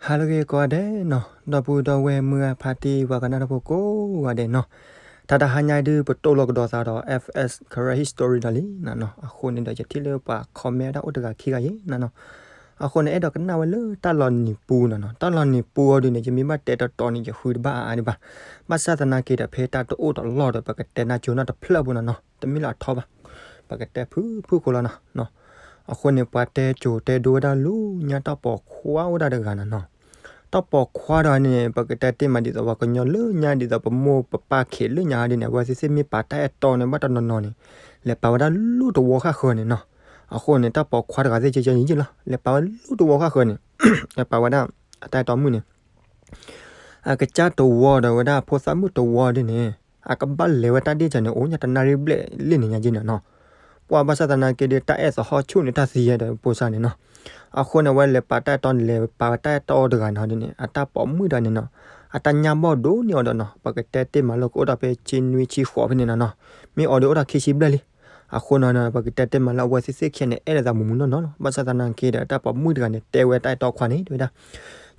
ဟါလၢအဂ့ၤကိးဂၤဒဲးနီၤ, ဒီပုၢ်ဒီဝဲၢ်မုၢ်ဂၤဖါတံၢ်ပှၤကနၣ်တၢ်ဖိကိးဂၤဒဲးနီၤ, တၢ်တဟါညါဒုး ပတိၢ်လိာ်ကဒီးသးဒီး F S Karen History ဒီးလံနီၤနီၤ, အဃိန့ၣ်ဒီး ယထံၣ်လၢပှၤ comment တၢ်အိၣ်တဂၤခံဂၤယဲနီၤနီၤ, အဃိန့ၣ် အဲၣ်ဒိးကနၣ်ဝဲလၢတၢ်လီၤနံၤပူနီၤနီၤ, တၢ်လီၤနံၤပူအီၤဒုးန့ၣ် ယမ့ၢ်ဘၣ်တဲတတီၤန့ၣ် ယဃုတဘၣ်အါအါဒံးဘၣ်, ဘၣ်ဆၣ်သနာ်က့ဒီး ဖဲတၢ်တအိၣ်တလီၢ်ဒီး ပကတဲနၢ်ကၠိနီၢ်တဖျၢၣ်ဖိနီၤနီၤ, တမ့ၢ်လၢအထီဘၣ်, ပကတဲဖုၣ်ဖုၣ်ဃိလီၤနီၤ. အဃိန့ၣ် ပှၤတဲကိၤတဲဒိဝဲဒၣ်လၢညါ တၢ်ပိာ်ခွါအိၣ်ဒၣ်တဂၤနီၤနီၤ, တၢ်ပိာ်ခွါတဂၤန့ၣ် ပကတဲတ့ၢ်မးဒ်သိးပှၤကညီလၢညါ ဒ်သိးပမိၢ်ပပၢ်ခံးလၢညါဟီဒ်န့ၣ် အဝဲသ့ၣ်သ့ၣ်မ့ၢ်ပာ်တၢ်အဲၣ်တီန့ၣ် ဘၣ်တနီၤနီၤန့ၣ် လဲၤပာ်ဝဲဒၣ်လူၢ်တဝီဃၣ်ဃၢၤန့ၣ်နီၤ. အဃိန့ၣ် တၢ်ပိာ်ခွါတဂၤသ့ၣ်ကဲကဲန့ၣ်ယ့ၢ်လီၤ လဲၤပာ်ဝဲလူၢ်တဝီဃၣ်ဃၢၤန့ၣ်, လဲၤပာ်ဝဲဒၣ်အတၢ်အဲၣ်တီမုၣ်န့ၣ် အကစၢ်တဝီဒီးဝဲဒၣ်ဖိသၣ်မုၣ်တဝီဒ်န့ၣ် အကဘၣ်လဲၤဝဲတၢ်ဒ့ၣ်စၢၤန့ၣ် အိၣ်ညါတနၣ်ရံၣ်ဘျဲၣ်လံန့ၣ်ညါက့န့ၣ်နီၤ. ပှၤဘၣ်ဆၣ်သနာ်က့ဒီး တၢ်အဲၣ်သဟီၣ်ဆူၣ်န့ၣ် တၢ်သံယဲဒီးဖိသၣ်န့ၣ်နီၤ. အဃိန့ၣ် အဝဲလဲၤပာ်တၢ်အဲၣ်တီန့ၣ် လဲၤပာ်ဝဲတၢ်အဲၣ်တီတဂၤန့ၣ်ဟီဒ်န့ၣ် အတၢ်ပိာ်မုၣ်တဂၤန့ၣ်နီၤ, အတၢ်ညၣ်ဘီၣ်ဒိၣ်န့ၢ်အီၤဒီးနီၤ, ပကတဲတ့ၢ်မးလၢကအိၣ်ဒီးဖဲဆံနွံဆံဃိးဖဲန့ၣ်နီၤနီၤ, မ့ၢ်အီၤဒီးအိၣ်ဒီးခံဆံဘျဲၣ်လံ. အဃိနီၤနီၤ ပကတဲတ့ၢ်မးလၢအဝဲသ့ၣ်သ့ၣ်ခံဂၤန့ၣ် အဲၣ်လၢသးမုာ်မုာ်နီၢ်နီၢ်လီၤ. ဘၣ်ဆၣ်သနာ်က့ဒီး တၢ်ပိာ်မုၣ်တဂၤန့ၣ် တဲဝဲတၢ်အဲၣ်တီခွါန့ၣ် တဲဝဲဒၣ်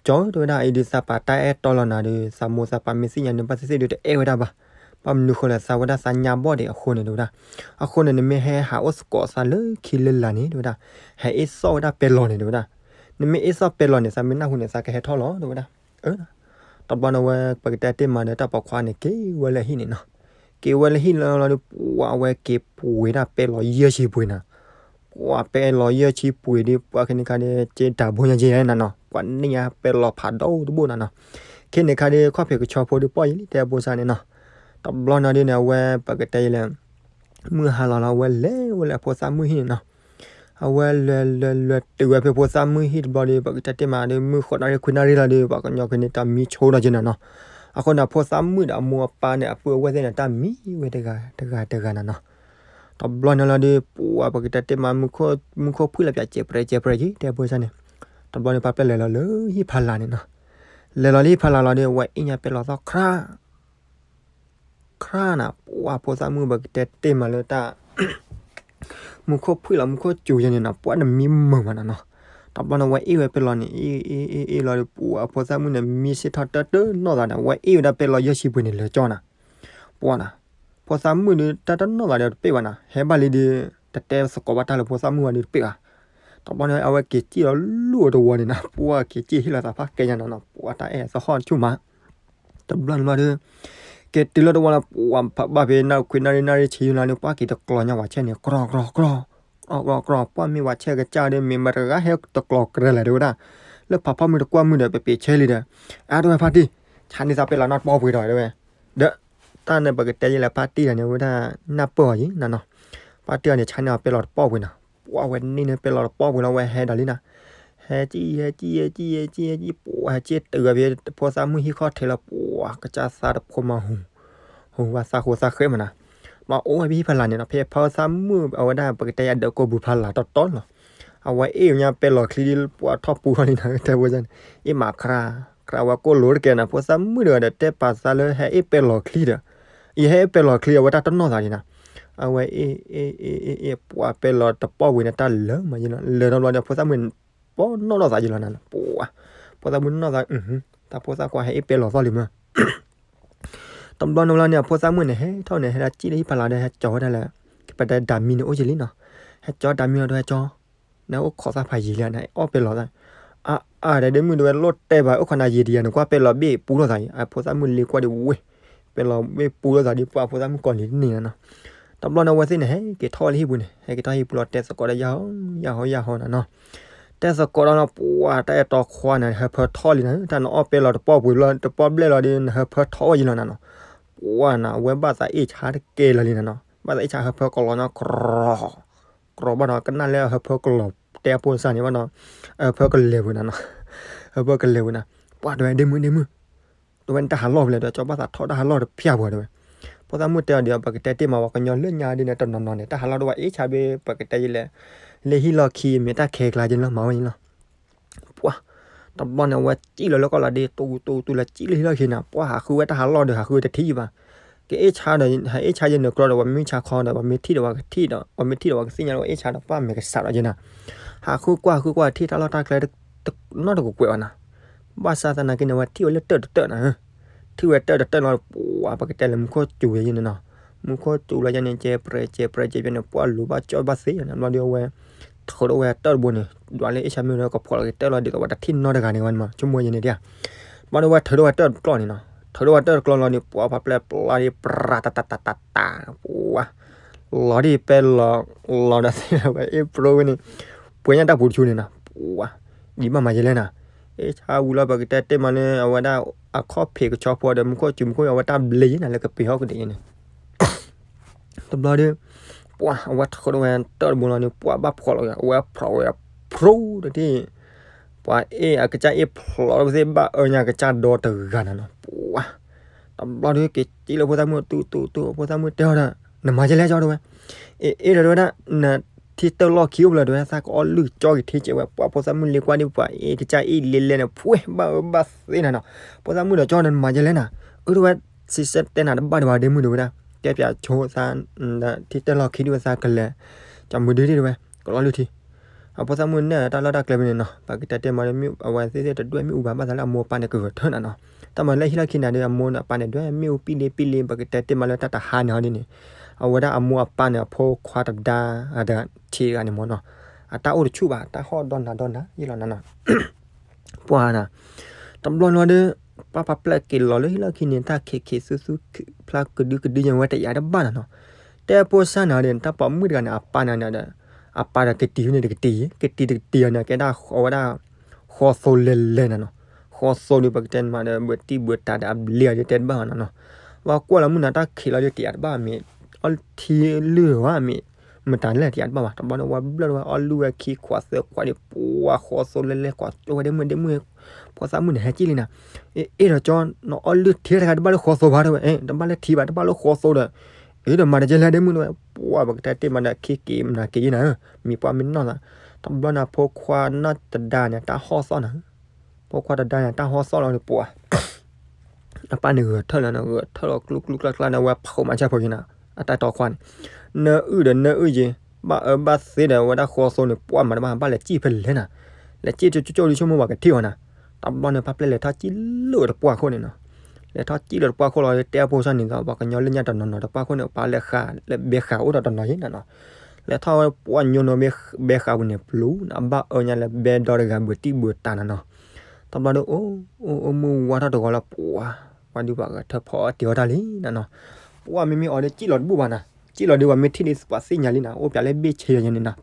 ကၠီဧၢ တဲဝဲဒၣ် အံၤဒုးသးပာ်တၢ်အဲၣ်တီလီၤနၤဒီး သးမိၢ်သးပၢ်မ့ၢ်သ့ၣ်ညါန့ၣ် ဘၣ်သ့ၣ်သ့ၣ်ဒုးတအဲၣ်ဝဲဒၣ်ဘၣ်. ဘၣ်မနုၤဃိလဲၣ် သးဝဲဒၣ်သးညါဘီၣ်ဒံးအဃိန့ၣ် တဲဝဲဒၣ်. အဃိန့ၣ် နမ့ၢ်ဟဲဟးအိၣ်သကိးသးလၢခံလၢလာ်န့ၣ် တဲဝဲဒၣ်, ဟဲအ့ၣ်သီၣ်ဝဲဒၣ်ပဲလီၤန့ၣ် တဲဝဲဒၣ်. နမ့ၢ်အ့ၣ်သီၣ်ပဲလီၤန့ၣ် သးမ့ၢ်နၢ်ဟူန့ၣ် သးကဟဲထီၣ်လီၤ တဲဝဲဒၣ်. တဘျီန့ၣ်ဝဲ ပကတဲတ့ၢ်မးဒီး တၢ်ပိာ်ခွါန့ၣ် က့ၤဝဲလၢဟံၣ်န့ၣ်နီၤ. က့ၤဝဲလၢဟံၣ်လီၤလီၤဒီး ပှၤဝဲက့ၤပှ့ၤဒၣ်ပဲလီၤယဲၢ်ဆံပှ့ၤနၤ. ပှၤပဲလီၤယဲၢ်ဆံပှ့ၤဒီး ပှၤခဲန့ၣ်ခါဒီး က့ၤတၢ်ဘိညါက့ၤနၤနီၤ, ပှၤန့ၢ်ညါပဲလီၤဖးဒိၣ်တဘိနၤနီၤ. ခဲန့ၣ်ခါဒီး ခီၣ်ဖံးကဆီဖိဒီးပီၢ်ယံၤလံ တဲဖိသၣ်န့ၣ်နီၤ. တဘျီန့ၣ်ဒ်န့ၣ် အဝဲပကတဲယလဲၣ် မုၢ်ဟါလီၤလီၤ အဝဲလဲၤဝဲလၢဖိသၣ်မုၣ်ဟံၣ်န့ၣ်နီၤ. အဝဲလဲၤလဲၤလဲၤတုၤဝဲဖဲဖိသၣ်မုၣ်ဟံၣ်တဘျီဒီး ပကတဲတ့ၢ်မးဒီး မုၢ်ဃိးနၣ်ရံၣ်ခွံနၣ်ရံၣ်လီၤဒီး ပှၤကညီခဲန့ၣ် တၢ်မံဆိဒီးက့ၤနၤနီၤ. အဃိန့ၣ် ဖိသၣ်မုၣ်ဒီးအမိၢ်အပၢ်န့ၣ် အပုၢ်အဝဲၢ်သ့ၣ်န့ၣ် တၢ်မံဝဲတဂၤတဂၤတဂၤနၤနီၤ. တဘျီန့ၣ်လီၤဒီး ပှၤပကတဲတ့ၢ်မး မူခိၣ်ဖှံၣ်လီၤပၠး ကဲးပြဲးကဲးပြဲးက့ၤ တဲဖိသၣ်န့ၣ်. တဘျီန့ၣ် ပှၤပျဲလဲၤလီၤလၢဟံၣ်ဖီလာ်န့ၣ်နီၤ. လဲၤလီၤလၢဟံၣ်ဖီလာ်လီၤဒီး အဝဲအ့ၣ်ညါပဲလီၤသီၣ်ခရၣ် ခရၣ်နၤ, ပှၤဖိသၣ်မုၣ် ပကတဲတ့ၢ်မးလၢတၢ် မူခိၣ်ဖှံၣ်လီၤ မူခိၣ်စူၤယဲန့ၣ်နီၤ, ပှၤတမံမုာ်မးနၤနီၤ. တဘျီန့ၣ် အဝဲအ့ၣ်ဝဲပဲလီၤန့ၣ် အ့ၣ်အ့ၣ်အ့ၣ်လီၤဒီး ပှၤဖိသၣ်မုၣ်န့ၣ် မံစ့ၢ်ထီၣ်တၢတနီၢ်သးဒီး အဝဲအ့ၣ်ဝဲဒၣ်ပဲလီၤယဲၢ်ဆံပှ့ၤန့ၣ် လၢာ်ကၠီနၤ. ပှၤနၤ, ဖိသၣ်မုၣ်ဒီး တၢ်တနီၢ်သးဒီးတပ့ၢ်ဘၣ်နၤ, ဟဲဘၣ်လံဒီး တတဲသကိးဘၣ်တၢ်လၢဖိသၣ်မုၣ်ဘၣ်ဒီးတပ့ၢ်ဘၣ်. တဘျီန့ၣ် အဝဲက့ၤစံၣ်လီၤလူၢ်အတဝီန့ၣ်နၤ, ပှၤက့ၤစံၣ်ဟ့ၣ်လီၤသးဖးကဲညါနၤနီၤ, ပှၤတၢ်အဲၣ်သဟီၣ်ဆူၣ်မး တဘျီန့ၣ်လီၤဒီး က့ၤတုၤလၢတဝီလီၤ ပှၤဖးဘၣ်ဖဲနၣ်ခွံနၣ်ရံၣ်နၣ်ရံၣ်ဆံလီၤဒီး ပှၤက့ၤတကျီညါဝဲဆဲန့ၣ် ကြီကြီကြီ ကြီကြီကြီ, ပှၤမ့ၢ်ဝဲဆဲကစၢ်ဒီး မ့ၢ်မတဂၤဟဲတကျီကရဲလၢၤ တဲဝဲဒၣ်, လၢဖးဖီမုၢ်တကွၢ်မုၢ်ဒီး ပပ့ၤဆဲလံဒီး, အါ တဲဝဲဖါတံၢ်, ဆါန့ၢ်သးပဲလီၤနီတပီၢ်ပှ့ၤဒီး တဲဝဲ, ဒီး တၢ်န့ၣ်ပကတဲယလဲၣ် ဖါတံၢ်တဂၤန့ၣ် ဝဲဒၣ် နၢ်ပၢၢ်အီၤယံၤနၤနီၤ, ဖါတံၢ်အီၤန့ၣ် ဆါန့ၢ်အီၤပဲလီၤတပီၢ်ပှ့ၤနီၤ, ပှၤဝဲန့ၢ်န့ၢ်ပဲလီၤတပီၢ်ပှ့ၤလီၤ ဝဲဟဲဒီးလံနၤ, ဟဲကံၣ် ဟဲကံၣ် ဟဲကံၣ် ဟဲကံၣ် ဟဲကံၣ် ပှၤဟဲက့ၤတုၤဝဲဖဲဖိသၣ်မုၣ်ဟံၣ်ခီၣ်ထံးလီၤ ပှၤကစၢ်သးတဖိမၤဟူ ဟူဝဲသးဃိသးဃဲမးနၤ, မၤအိၣ်ဝဲဖဲဟံၣ်ဖီလာ်န့ၣ်နီၤ, ဖဲဖိသၣ်မုၣ်အဝဲဒၣ် ပကတဲယၤဒီးကိာ်ပူၤဖီလာ်တီတီလီၤ, အဝဲအ့ၣ်ညါပဲလီၤချံဒီး ပှၤထီၣ်ပူၤထီၣ်လံနၤ တဲဝဲန့ၣ်, အ့ၣ်မးခရၣ် ခရၣ်ဝဲကိၣ်လိာ်တကဲနၤ, ဖိသၣ်မုၣ်တဂၤဒီး တဲပာ်သးလၢဟဲအ့ၣ်ပဲလီၤချံဒီး, ယဟဲအ့ၣ်ပဲလီၤချံ အဝဲတၢ်တနီၢ်သးဒံးနၤ, အဝဲအ့ၣ် အ့ၣ် အ့ၣ် အ့ၣ် အ့ၣ် ပှၤပဲလီၤတပီၢ်ပှ့ၤန့ၣ် တၢ်လၢာ်မးယလီၤ, လၢာ်တဘျီဒီး ဖိသၣ်မုၣ် ပှၤနီၣ်ထီၣ်သးယလီၤနၤ, ပှၤ ဖိသၣ်မုၣ်နီၣ်သး, တၢ်ဖိသၣ်ခွါဟဲအ့ၣ်ပဲလီၤသီၣ်လံမး တဘျီန့ၣ်လီၤန့ၣ် အဖိသၣ်မုၣ်န့ၣ် ဟဲထီၣ်န့ၣ် ဟဲဒၣ်စံၣ်လၢဟံၣ်ဖီလာ်ဒီး ဟဲကၠီဝဲဒၣ်လၢ ပတဲဒၣ်မံန့ၣ်အိၣ်က့ၤလံနီၤ, ဟဲကၠီဒၣ်မံလီၤဒီး ဟဲကၠီ, နအိၣ်ခိးသၣ်ဖးယံာ်လံ နအီၣ်ပဲလီၤသီၣ်, အါ အါ ဒီးဒ့မုၣ်ဒီးဝဲလိၣ်တဲဘၣ် အိၣ်ခိးနၤယံာ်တယံာ် နကွၢ်ပဲလီၤဘ့ၣ်ပူလိာ်သးအံၤ, အဖိသၣ်မုၣ်လ့ၤကွၢ်ဒီးဝ့ၢ်, ပဲလီၤဘ့ၣ်ပူလိာ်သးဒီး ပှၤဖိသၣ်မုၣ်ကိးလံတန့ၢ်နၤနီၤ, တဘျီန့ၣ် အဝဲသ့ၣ်န့ၣ် ဟဲက့ၤထီၣ်ဝဲလၢဟံၣ်ပူၤန့ၣ် ဟဲက့ၤထီၣ်ဟံၣ်ပူၤလီၤ တဲသကိးဒီး ယၢ်ဟီ ယၢ်ဟီ ယၢ်ဟီနၤနီၤ, တဲသကိးဒီးနီၤ ပှၤတၢ်အဲၣ်တီခွါန့ၣ် ဟၢဖၢထီၣ်လံနၤ, တၢ်နအီၣ်ပဲလီၤတပီၢ်ပှ့ၤလီၤ တပီၢ်ဘျဲၣ်လီၤဒီး နဟၢဖၢထီၣ်ဝဲယလီၤနၤနီၤ, ပှၤနၤ အဝဲဘၣ်သးအ့ၣ်ဆါတကဲလၢာ်လံနၤနီၤ, ဘၣ်သးအ့ၣ်ဆါဟၢဖၢကလီၤနီၤ ကြီ ကြီဘၣ်ဒီး ကနၣ်လၢအဟၢဖၢကလီၤတဲအဖိသၣ်န့ၣ်ဘၣ်ဒီး အဟၢဖၢကလဲၤဝဲနၤနီၤ, ဟၢဖၢကလဲၤဝဲနၤ, ပှၤတဲဝဲ ဒ့မုၣ် ဒ့မုၣ် တဲဝဲ နတၢ်ဟးလီၢ်ဖဲလဲၣ် တဲဝဲ ကၠီဘၣ်သးထီၣ်တၢ်ဟးလီၢ်တဖၠၣ်ပှၤတဲဝဲ, ဖိသၣ်မုၣ်တဲအီၤဒီး ပကတဲတ့ၢ်မး ပှၤကညီလၢညါဒ်န့ၣ် တနီၤနီၤန့ၣ် တၢ်ဟးလီၢ်ဒိၣ်ဝဲအ့ၣ်ဆါဘ့ၣ် ပကတဲယလဲၣ်, လၢဟံၣ်လီၢ်ခံ မ့ၢ်တၢ်ခဲကျါက့ၤလီၤ မၤဝဲန့ၣ်လီၤ, ပှၤ တဘျီန့ၣ် အဝဲစံၣ်လီၤလၢကီၢ်လီၤဒ့ တူတူတူလၢစံၣ်လၢဟံၣ်လီၢ်ခံန့ၣ် ပှၤဟးဃုဝဲတၢ်ဟးလီၢ်ဒီး ဟးဃုတထံၣ်ယံၤဘၣ်, ကအ့ၣ်ဆါဒီး ဟးအ့ၣ်ဆါယဲၢ်နုာ်ကြီဒီး ပှၤမ့ၢ်ဆါခီဒီး ပှၤမ့ၢ်ထံၣ်ဒီး ပှၤကထံၣ်ဒီး ပှၤမ့ၢ်ထံၣ်ဒီး ပှၤကသ့ၣ်ညါလၢအ့ၣ်ဆါဒီး ပှၤမဲာ်ကစၢ်ဒီးယဲၢ်နၤ, ဟးဃုကွၢ် ဟးဃုကွၢ် ထံၣ်တၢ်လီၢ်တၢ်ကျဲ နီတကကွဲးဘၣ်နၤ, ဘၣ်ဆၣ်သနာ်က့န့ၣ် အဝဲထံၣ်ဝဲလၢတၢၢ်တတၢၢ်နီၤ, ထံၣ်ဝဲတၢၢ်တတၢၢ်လီၤ ပှၤ ပကတဲလၢမူခိၣ်စူၤဝဲယဲန့ၣ်နီၤ, မူခိၣ်စူၤလီၤယဲန့ၣ် ကဲပြဲးကဲပြဲးကဲပြဲးန့ၣ် ပှၤလူၤဘၣ်ကၠီဘၣ်သ့ယဲန့ၣ် ဘျီဒီးအဝဲ ထုးထီၣ်ဝဲတၢၢ်တဘိန့ၣ် ဒွးလၢအ့ၣ်ဆါမ့ၢ်ဒီးကဖီၣ်လီၤက့ၤတၢၢ်လီၤ ဒ်သိးဝဲတထံၣ်နီတဂၤန့ၣ်ဝဲန့ၣ်မး ဆိကမိၣ်ယဲန့ၣ်ဒၣ်, ဘျီဒီးအဝဲထုးထီၣ်ဝဲတၢၢ်တကျီၢ်န့ၣ်နီၤ, ထုးထီၣ်ဝဲတၢၢ်တကျီၢ်လီၤဒီး ပှၤဖးပျဲၢ်ပျီဒီး ပြၤတတတတတ ပှၤ လီၤဒ်ပဲလီၤ, လီၤဒီးသ့ၣ်ဝဲအ့ၣ်ပြိဝဲန့ၣ်, ပှဲၤညါတၢ်ပူၤတဆူန့ၣ်နီၤ, ပှၤ ဒ်ဘၣ်မၤယဲလဲၣ်နၤ, အ့ၣ်ဆါဝံၤလီၤ ပကတဲတ့ၢ်မးလၢအဝဲဒၣ် အခီၣ်ဖံးကဆီဖိဒီး မူခိၣ်စူၤမူခိၣ် အဝဲတၢ်ဘျ့ယဲနၤလၢကပ့ၤဟီၣ်ကဒဲးယဲန့ၣ် တဘျီဒီး ပှၤ အဝဲထုးထီၣ်ဝဲတၢၢ်တဘိလီၤန့ၣ် ပှၤဘၣ်ဖျိးလီၤဝဲ အဝဲဖျိးဝဲဖျိဒီး ပှၤအ့ၣ်အကစၢ်အ့ၣ်ဖျိးလီၤဝဲသ့ၣ် ဘၣ်အၢညါကစၢ်ဒီတဂၤနၤနီၤ ပှၤ တဘျီဒီး က့ၤစံးလၢဖိသၣ်မုၣ်တူတူတူ ဖိသၣ်မုၣ်တဲအီၤဒီး နမၤယဲလဲၣ်ကၠီတဲဝဲ, အ့ၣ်အ့ၣ်ဒီးတဲဝဲဒၣ် နထံတၢၢ်လီၢ်ခံအိၣ်ဖဲလဲၣ်တဲဝဲ သးကအီၣ်လုၢ်ကၠီက့ၤထံကဲးဝဲ ပှၤဖိသၣ်မုၣ်လ့ကွၢ်ဒ်ပှၤအ့ၣ်ကစၢ်အ့ၣ်လဲလဲန့ၣ် ဖှဲဘၣ်အၢဘၣ်သီနၤနီၤ, ဖိသၣ်မုၣ်ဒီးကၠီဒီးနမၤယဲလဲၣ်နၤ, အၢတဲဝဲ စံးဆၢတဲနၤတဘၣ်ဒံးဘၣ်ဒ့မုၣ်တဲဝဲဒၣ် တဲပၠးဆိသး ထံတၢၢ်လီၢ်ခံဒ်ဝဲသးကလဲၤ ကၠီမုၢ်ဒုဒ်တဲဝဲ ကလီလုၢ်ထံ အဖိသၣ်မုၣ်နဲၣ်တၢ်လီၢ်တၢ်ကျဲဖဲန့ၣ်နီၤ ပကတဲတ့ၢ်မးဒီး အဝဲသ့ၣ်သ့ၣ်တဒွဲၣ်မ့ၣ်အူဘၣ် ဘၣ်သးလၢအမိၢ်အပၢ်န့ၣ်ကဂဲၤထၢၣ်နၤနီၤ, တၢ်မၤလၢဟံၣ်လီၢ်ခံန့ၣ်ဒီး အမိၢ်န့ၣ်အပၢ်န့ၣ် ဒွဲၣ်မ့ၣ်အူပံၣ်လံပံၣ်လံ ပကတဲတ့ၢ်မးလၢတၢ်တဟါန့ၣ်ဟီဒ်န့ၣ်, အဝဲဒၣ်အမိၢ်အပၢ်န့ၣ် အဖိခွါတဒါ အတထံးတဂၤန့ၣ်မ့ၢ်နီၤ, အတၢ်အိၣ်တဆူၣ်ဘၣ် တၢ်ဟီၣ်ဒီနၤဒီနၤ ယံာ်လီၤနၤနီၤ ပှၤနၤ, တဘျီန့ၣ်ဒီး ပှၤဖးပျဲၢ်က့ၤလီၤလၢဟံၣ်လီၢ်ခံန့ၣ် တၢ်ခံးခံးသူသူ ဖျါကဒုကဒုညါဝဲတယာ်တဘၣ်နၤနီၤ, တဲဖိစၢ်နၤဒီး တၢ်ပိာ်မုၣ်တဂၤန့ၣ် အပၢ်န့ၣ်ဒီး အပၢ်ဒီးကတံၤန့ၣ်တကတံၤ ကတံၤတကတံၤအီၤန့ၣ် ကဲဒၣ်အဝဲဒၣ် ဃီသိလဲၤလဲၤနၤနီၤ, ဃီသိဒီး ပကတဲမးဒီး ဘၣ်တံၢ်ဘၣ်တၢ်ဒီးအဘျ့အီၤဒီးတဲတဘၣ်နၤနီၤ, ပှၤကွၢ်လီၤမုၢ်နၤတၢ်ခံးလီၤဒီးတယာ်တဘၣ်မ့ၢ် အီထံလုၢ်ဝဲမ့ၢ် မတၤလဲၣ်တယာ်တဘၣ်ဘၣ် တဘျီန့ၣ် ဝဲဘျၢၣ်ဝဲအီၣ်လုၢ်ဝဲခံခွးသၢခွးဒီး ပှၤဃီသိလဲၤလဲၤ ကွၢ်ကၠိဝဲဒ့မုၣ်ဒ့မုၣ် ဖိသၣ်မုၣ်န့ၣ်ဟဲကံၣ်လံနၤ, အ့ၣ်ဒီးကၠီ နအီၣ်လုၢ်ထံတဂၤတဘၣ်လၢဃီသိဘၣ်တဲဝဲ တဘၣ်လၢထံဘၣ် တဘၣ်လၢဃီသိဒီး အ့ၣ်ဒီးမၤတကဲလဲၣ်ဒ့မုၣ်တဲဝဲ ပှၤပကတဲတ့ၢ်မးဒီး ခံက့ၤမနၤက့ၤယဲနၤဧၢ, မံၤပှၢ်မ့ၢ်နီၢ်သး, တဘျီန့ၣ် ဖိခွါနီၢ်တဒါန့ၣ် တၢ်ဟီၣ်သီၣ်နၤ, ဖိခွါတဒါန့ၣ် တၢ်ဟီၣ်သီၣ်လီၤန့ၣ် ပှၤ အပၢ်န့ၣ်ဂဲၤထၢၣ်လီၤန့ၣ် ဂဲၤထၢၣ်လီၤကျူကျူကျါကျါန့ၣ် ဝဲဖီးမၤဆၣ်ဖိက့ၤနၤ, အတၢ်တီခွါန့ၣ် နအုၣ်ဒီးနအုၣ်က့ၤ ဘၣ်အၢဘၣ်သီဒီး ဝဲဒၣ်ဃီသိန့ၣ် ပှၤမၤတဘၣ် ဘၣ်လဲၤကံၣ်ဖဲလဲၣ်နၤ, လဲၤကံၣ်ကၠိကၠိဒ်ဆိကမိၣ်ပှၤကထံၣ်အီၤနၤ, တဘျီန့ၣ် ဖးပျဲၢ်လဲၤထီၣ်ကံၣ်လၢတပှၢ်ခိၣ်န့ၣ်နီၤ, လဲၤထီၣ်ကံၣ်လၢတပှၢ်ခိၣ်လီၤ တဲဖိစၢ်န့ၣ်ဒီး ပှၤကညီလၢညါတနီၤနီၤတပှၢ်ခိၣ်န့ၣ် ပာ်လၢဃာ်လၢဘဲဃာ်အိၣ်ဒီးတနီၤယဲနၤနီၤ, လဲၤထီၣ်ဝဲပှၢ်ညိနီၤ ဘဲဃာ်ပူၤန့ၣ် ပျူၤနၤ ဘၣ်အၢညါလၢဘဲဒီတဂၤ ဘၣ်တံၢ်ဘၣ်တၢ်နၤနီၤ, တဘျီဒီး အိၣ်အိၣ်အိၣ်မုၢ်ဝါထီၣ်တဂီၤလီၤ ပှၤ ပှၤဒုးပှၤဂဲၤထၢၣ်ဖီအီၣ်တ့ၤအီၣ်တၢ်လံနၤနီၤ, ပှၤမ့မ့ၢ်အီၤဒီးကံၣ်လီၤတဘူၣ်ဘၣ်နၤ, ကံၣ်လီၤဒီးပှၤမ့ၢ်ထံၣ်ဒီးပှၤသ့ၣ်ညါလံနၤ အိၣ်ပၠးလၢဘ့ၣ်ဆ့ယဲန့ၣ်နၤ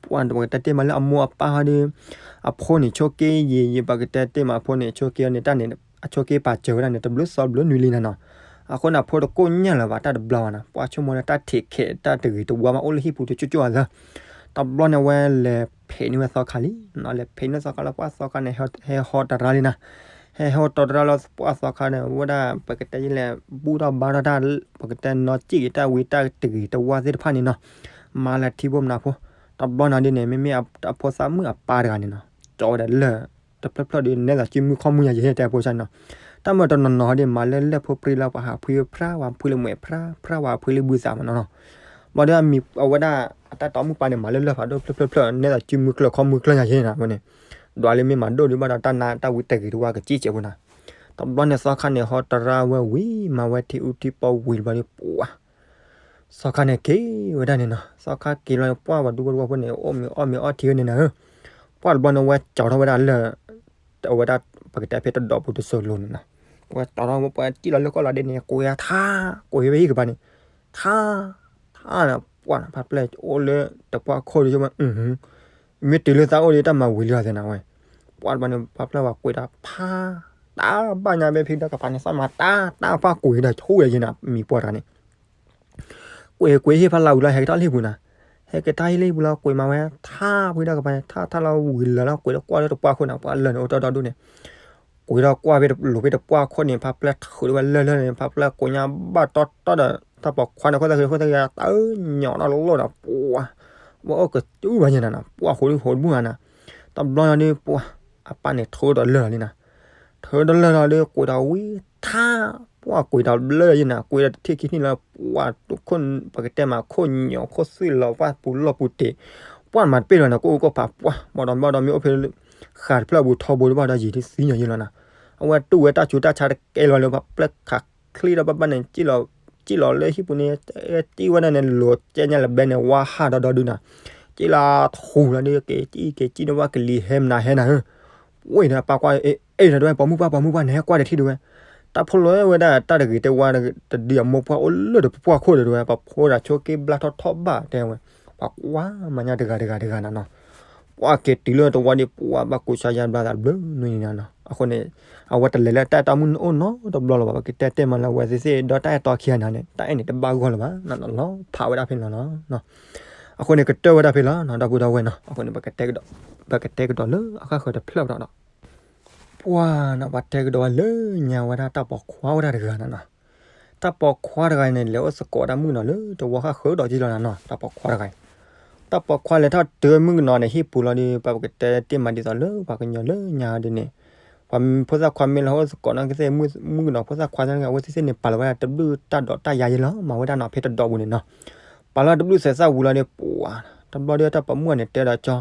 ပှၤတတဲတ့ၢ်မးလၢအမိၢ်အပၢ်ဟီဒီး အဖိန့ၣ်ဆိးက့ယံာ်ယံာ် ပကတဲတ့ၢ်မးအဖိန့ၣ် ဆိးက့အီၤန့ၣ်တၢ်န့ၣ် အဆိးက့ပာ်စၢၤဝဲဒၣ်န့ၣ် တဘျုးသီဘျုးနွံလံနၤနီၤ, အဃိန့ၣ် အဖိတကိၣ်ညၣ်လၢၤဘၣ်တၢ်တဘျီဘၣ်နၤ ပှၤဆိကမိၣ်လၢတၢ်ထံးခဲးတၢ်တဂ့ၤတဝါမး အိၣ်လၢဟံၣ်ပူၤတကၠိကၠိအသး, တဘျီန့ၣ်ဝဲလဲၤဖံးန့ၢ်ဝဲသီခါလံ, လဲၤဖံးန့ၢ်သီခါလၢပှၤသီခါန့ၣ် ဟဲဟီတရါလံနၤ, ဟဲဟီတရါလၢပှၤသီခါန့ၣ် ဝဲဒၣ်ပကတဲယဲလဲၣ် ဘူၣ်ထီၣ်ဘါထီၣ်တၢ် ပကတဲနီၢ်ကံၣ်က့ၤတၢ်ဝံတၢ်တဂ့ၤတဝါသ့ၣ်တဖၣ်န့ၣ်နီၤ, မၤလၢထံဖိမနၤဖိ, တဘျီန့ၣ်ဒ်န့ၣ် မ့မ့ၢ်အဖိသၣ်မုၣ်အပၢ်တဂၤန့ၣ်နီၤ, ကၠီဝဲဒၣ်လၢၢ် တဖျၢၣ်ဖျၢၣ်ဒီး နဲသိးစုမုၢ်ခီၣ်မုၢ်ညါယဲတဲဖိစၢ်န့ၣ်နီၤ, တၢ်မၤတနီၤနီၤဟီဒီး မၤလၢလၢၢ်ဖိပြံလီၤ ပှၤဟးဖှံဖျါ ပှၤဖှံလၢမှဲးဖျါ ဖျါပှၤဖှံလၢဘုသးမးနီၤနီၤ, ဘျီဒီးအမံၤအဝဲဒၣ် အတၢ်တီမုၣ်ပၢ်န့ၣ် မၤလၢလၢၢ်ဖးဒိၣ်ဖျၢၣ်ဖျၢၣ်ဖျၢၣ် နဲသိးစုမုၢ်ကျၢၢ်ခီၣ်မုၢ်ကျၢၢ်ညါယဲနၤဝဲန့ၣ်, ဒွးလၢမ့ၢ်မၤဒိၣ်ဒုးဘၣ်ဒီးတၢ်နါတၢ်ဝံတဂ့ၤတဝါကစံၣ်ကဲးဖိနၤ, တဘျီန့ၣ်သီခါန့ၣ် ဟီတရါဝဲဝံၤ မၤဝဲထံအူထံပီဝံၤတဘျီဒီး ပှၤ သီခါန့ၣ်က့ၤဝဲဒၣ်န့ၣ်နီၤ, သီခါက့ၤလီၤန့ၣ် ပှၤပှၤဒူဖိတဝီဖိန့ၣ် အိၣ်မ့ၤအီၣ်မ့ၤအီထံဝဲန့ၣ်နၤဧၢ, ပှၤတဘျီန့ၣ် ဝဲကၠီထီၣ်ဝဲဒၣ်လၢၢ်, အဝဲဒၣ်ပကတဲဖဲတဒီးပူၤတစိၤလိၤန့ၣ်နီၤ, ဝဲကၠီထီၣ်ဝဲပှၤကံၣ်လီၤလၢကီၢ်လီၤဒဲးန့ၣ် ကိးဝဲထါ, ကိးဝဲဖဲဟံၣ်ကပၤန့ၣ်, ထါ, ထါန့ၣ် ပှၤဖးပျဲၢ်အိၣ်လၢတပှၢ်ခိၣ်ဒီး မ့ၢ်တုၤလၢသးအိၣ်ဒီးတၢ်မၤဝံၤလံအီၤသ့နၤဝဲ, ပှၤတဘျီန့ၣ် ဖးပျဲၢ်ဝဲကွံာ်ဒီးဖး တၢ်ဘၣ်ညါဘဲဖံဒီးကပၤန့ၣ် သးမၤတၢ် တၢ်ပှၢ်ကွံာ်ဒီးဆိၣ်ဝဲယဲနၤ မံၤပှၢ်တဂၤန့ၣ် ကွံာ်ကွံာ်ဟ့ၣ်ဖးလၢဝံၤလီၤ ဟဲက့ၤထီၣ်လၢဟံၣ်ပူၤနၤ, ဟဲက့ၤထီၣ်ဟ့ၣ်လၢဟံၣ်ပူၤလီၤ ကွံာ်မၤဝဲ ထါဖံဒီးကပၤန့ၣ် ထါထါလီၤဝံၤလၢာ်လီၤ ကွံာ်ဒီးကွၢ်လၢတပှၢ်ခိၣ်န့ၣ် ပှၤလၢာ်န့ၣ်အိၣ်တီၢ်ဒီဒူၣ်န့ၣ် ကွံာ်ဒီးကွၢ်ဖဲလိၤဖဲတပှၢ်ခိၣ်န့ၣ် ဖးပျဲၢ်ထုးဝဲလၢာ်လၢာ်န့ၣ် ဖးပျဲၢ်ကိးညါဘၣ်တီတီဒီး တၢ်ပိာ်ခွါန့ၣ် ခိၣ်သၣ်ဃံးခိၣ်သၣ်ဃံး တၢ်အၢညီၣ်ဒီးလိၣ်ဒီး ပှၤ ဝဲအိၣ်ကတူၢ်ဘၣ်ယဲနၤနီၤ ပှၤဃိးဒူၣ်ဃိးတဘူၣ်နၤနီၤ, တဘျီညါဒီး ပှၤ အပၢ်န့ၣ်ထုးဒီးလၢာ်လံနၤ, ထုးဒီးလၢာ်လီၤဒီး ကွံာ်ဒီးဝံၤထါ, ပှၤကွံာ်ဒီးဘျၢယဲနၤ ကွံာ်ဒီးတထံၣ်ခံထံၣ်လီၤ ပှၤ ပကတဲမးခိၣ်ညီၣ်ခိၣ်သွံၣ်လီၤ ပှၤပူၤလီၢ်ပူၤတ့ၢ်, ပှၤမၤတပ့ၢ်လီၤနၤ ကိၣ်အူကိၣ်ဖး ပှၤ ဘၣ်ဒီးဘၣ်ဒီးမ့ၢ်အိၣ်ဖဲ ဃာ်တဖျၢၣ်အပူၤထီဘိတဘၣ်ဒီးယံာ်ဒ်သံညီယံာ်လီၤနီၤ. အဝဲတူၢ်ဝဲတၢ်စူၤတၢ်ဆါတကဲလီၤလၢပှၤပျဲၢ်ခးချံဒီးဘၣ်ဘၣ်န့ၣ် စံၣ်လီၤလၢဟံၣ်ပူၤန့ၣ် တ့ဝဲဒၣ်န့ၣ် လိၤကဲညါလၢဘဲန့ၣ် ဝါဟးဒီးဒီဒုနီၤ. စံၣ်လီၤထူလီၤဒီး က့ၤစံၣ်က့ၤစံၣ်န့ၣ် ဝဲကလံၤဟဲမနၤဟဲနၤဧၢ ဝဲဒီးပၢ်ကွၢ် အဲၣ်ဒီးတဝဲ ပိာ်မုၣ်ပၢ်ပိာ်မုၣ်ပၢ်န့ၣ် ဟဲကွၢ်ဒီးထံၣ်ဒုဝဲ တၢ်ဖိလၢဝဲဒၣ်တၢ်တဂ့ၤတဝါတဒုအမိၢ်ပှၢ်အိၣ်လၢတပှၢ်ခိၣ်ဒီးတဝဲ ပှၤဖိဒီးဆိက့ဘျါထီၣ်ထီၣ်ဘၣ်တဲဝဲ ပှၤကွၢ်မၤညါတဂၤတဂၤတဂၤနီၤနီၤ. ပှၤက့ၤတုၤလၢတဝီဒီး ပှၤဘၣ်ကူစါယါဘျါသးဘျုးနွံန့ၣ်နီၤ. အဃိန့ၣ် အဝဲတလဲၤလၢတၢ်အဲၣ်တီမုၣ်န့ၣ်အိၣ်နီတဘျီလၢၤဘၣ်. ပကတဲတ့ၢ်မးလၢအဝဲသ့ၣ်သ့ၣ်ဒီးတၢ်အဲၣ်တီခံဂၤန့ၣ် တၢ်အဲၣ်န့ၣ်တဘၣ်ဂီၢ်လၢၤဘၣ်နီၤနီၤ လီၤဖးဝဲဒၣ်ဖဲန့ၣ်လီၤနီၤ. အဃိန့ၣ် ကတၢၢ်ဝဲဒၣ်ဖဲလီၤနီၤ ဒီပုၢ်ဒီဝဲၢ်နီၤ. အဃိန့ၣ် ပကတဲကဒီးလၢအဃၣ်ဃၢၤတဖျၢၣ်ဒီး ပှၤနီၤ ပှၤတဲကဒီးဝဲလၢညါဝဲဒၣ်တၢ်ပိာ်ခွါဝဲဒၣ်တဂၤနီၤနီၤ. တၢ်ပိာ်ခွါတဂၤန့ၣ် လဲၤအိၣ်သကိးတၢ်မုၣ်ကနီၤလၢတဝီဃၣ်ဃၢၤဒီးက့လီၤနီၤနီၤ တၢ်ပိာ်ခွါတဂၤအံၤ. တၢ်ပိာ်ခွါလဲၤထီၣ်တုၤမုၣ်ကနီၤန့ၣ် ဟံၣ်ပူၤလီၤဒီး ပှၤပကတဲတ့ၢ်မးဒ်သိးလၢပှၤကညီလၢညါဒ်န့ၣ် ပှၤဖိသၣ်ခွါမ့ၢ်လၢဟဲအိၣ်သကိးနီၤကသ့ၣ် မုၣ်ကနီၤဖိသၣ်ခွါန့ၣ် အဝဲသ့ၣ်သ့ၣ်န့ၣ် ပာ်လီၤဝဲဒၣ်တဘျုးတၢ်ဒိးတၢ်ယၤယဲလီၤ မၤဝဲဒၣ်နီၤ ဖဲတဒိးပူၤန့ၣ်နီၤ. ပာ်လီၤတဘျုးသဲးသၣ်ဝံၤလီၤဒီး ပှၤ တဘျီဒီးတၢ်ပိာ်မုၣ်န့ၣ်တဲဒီးကၠီ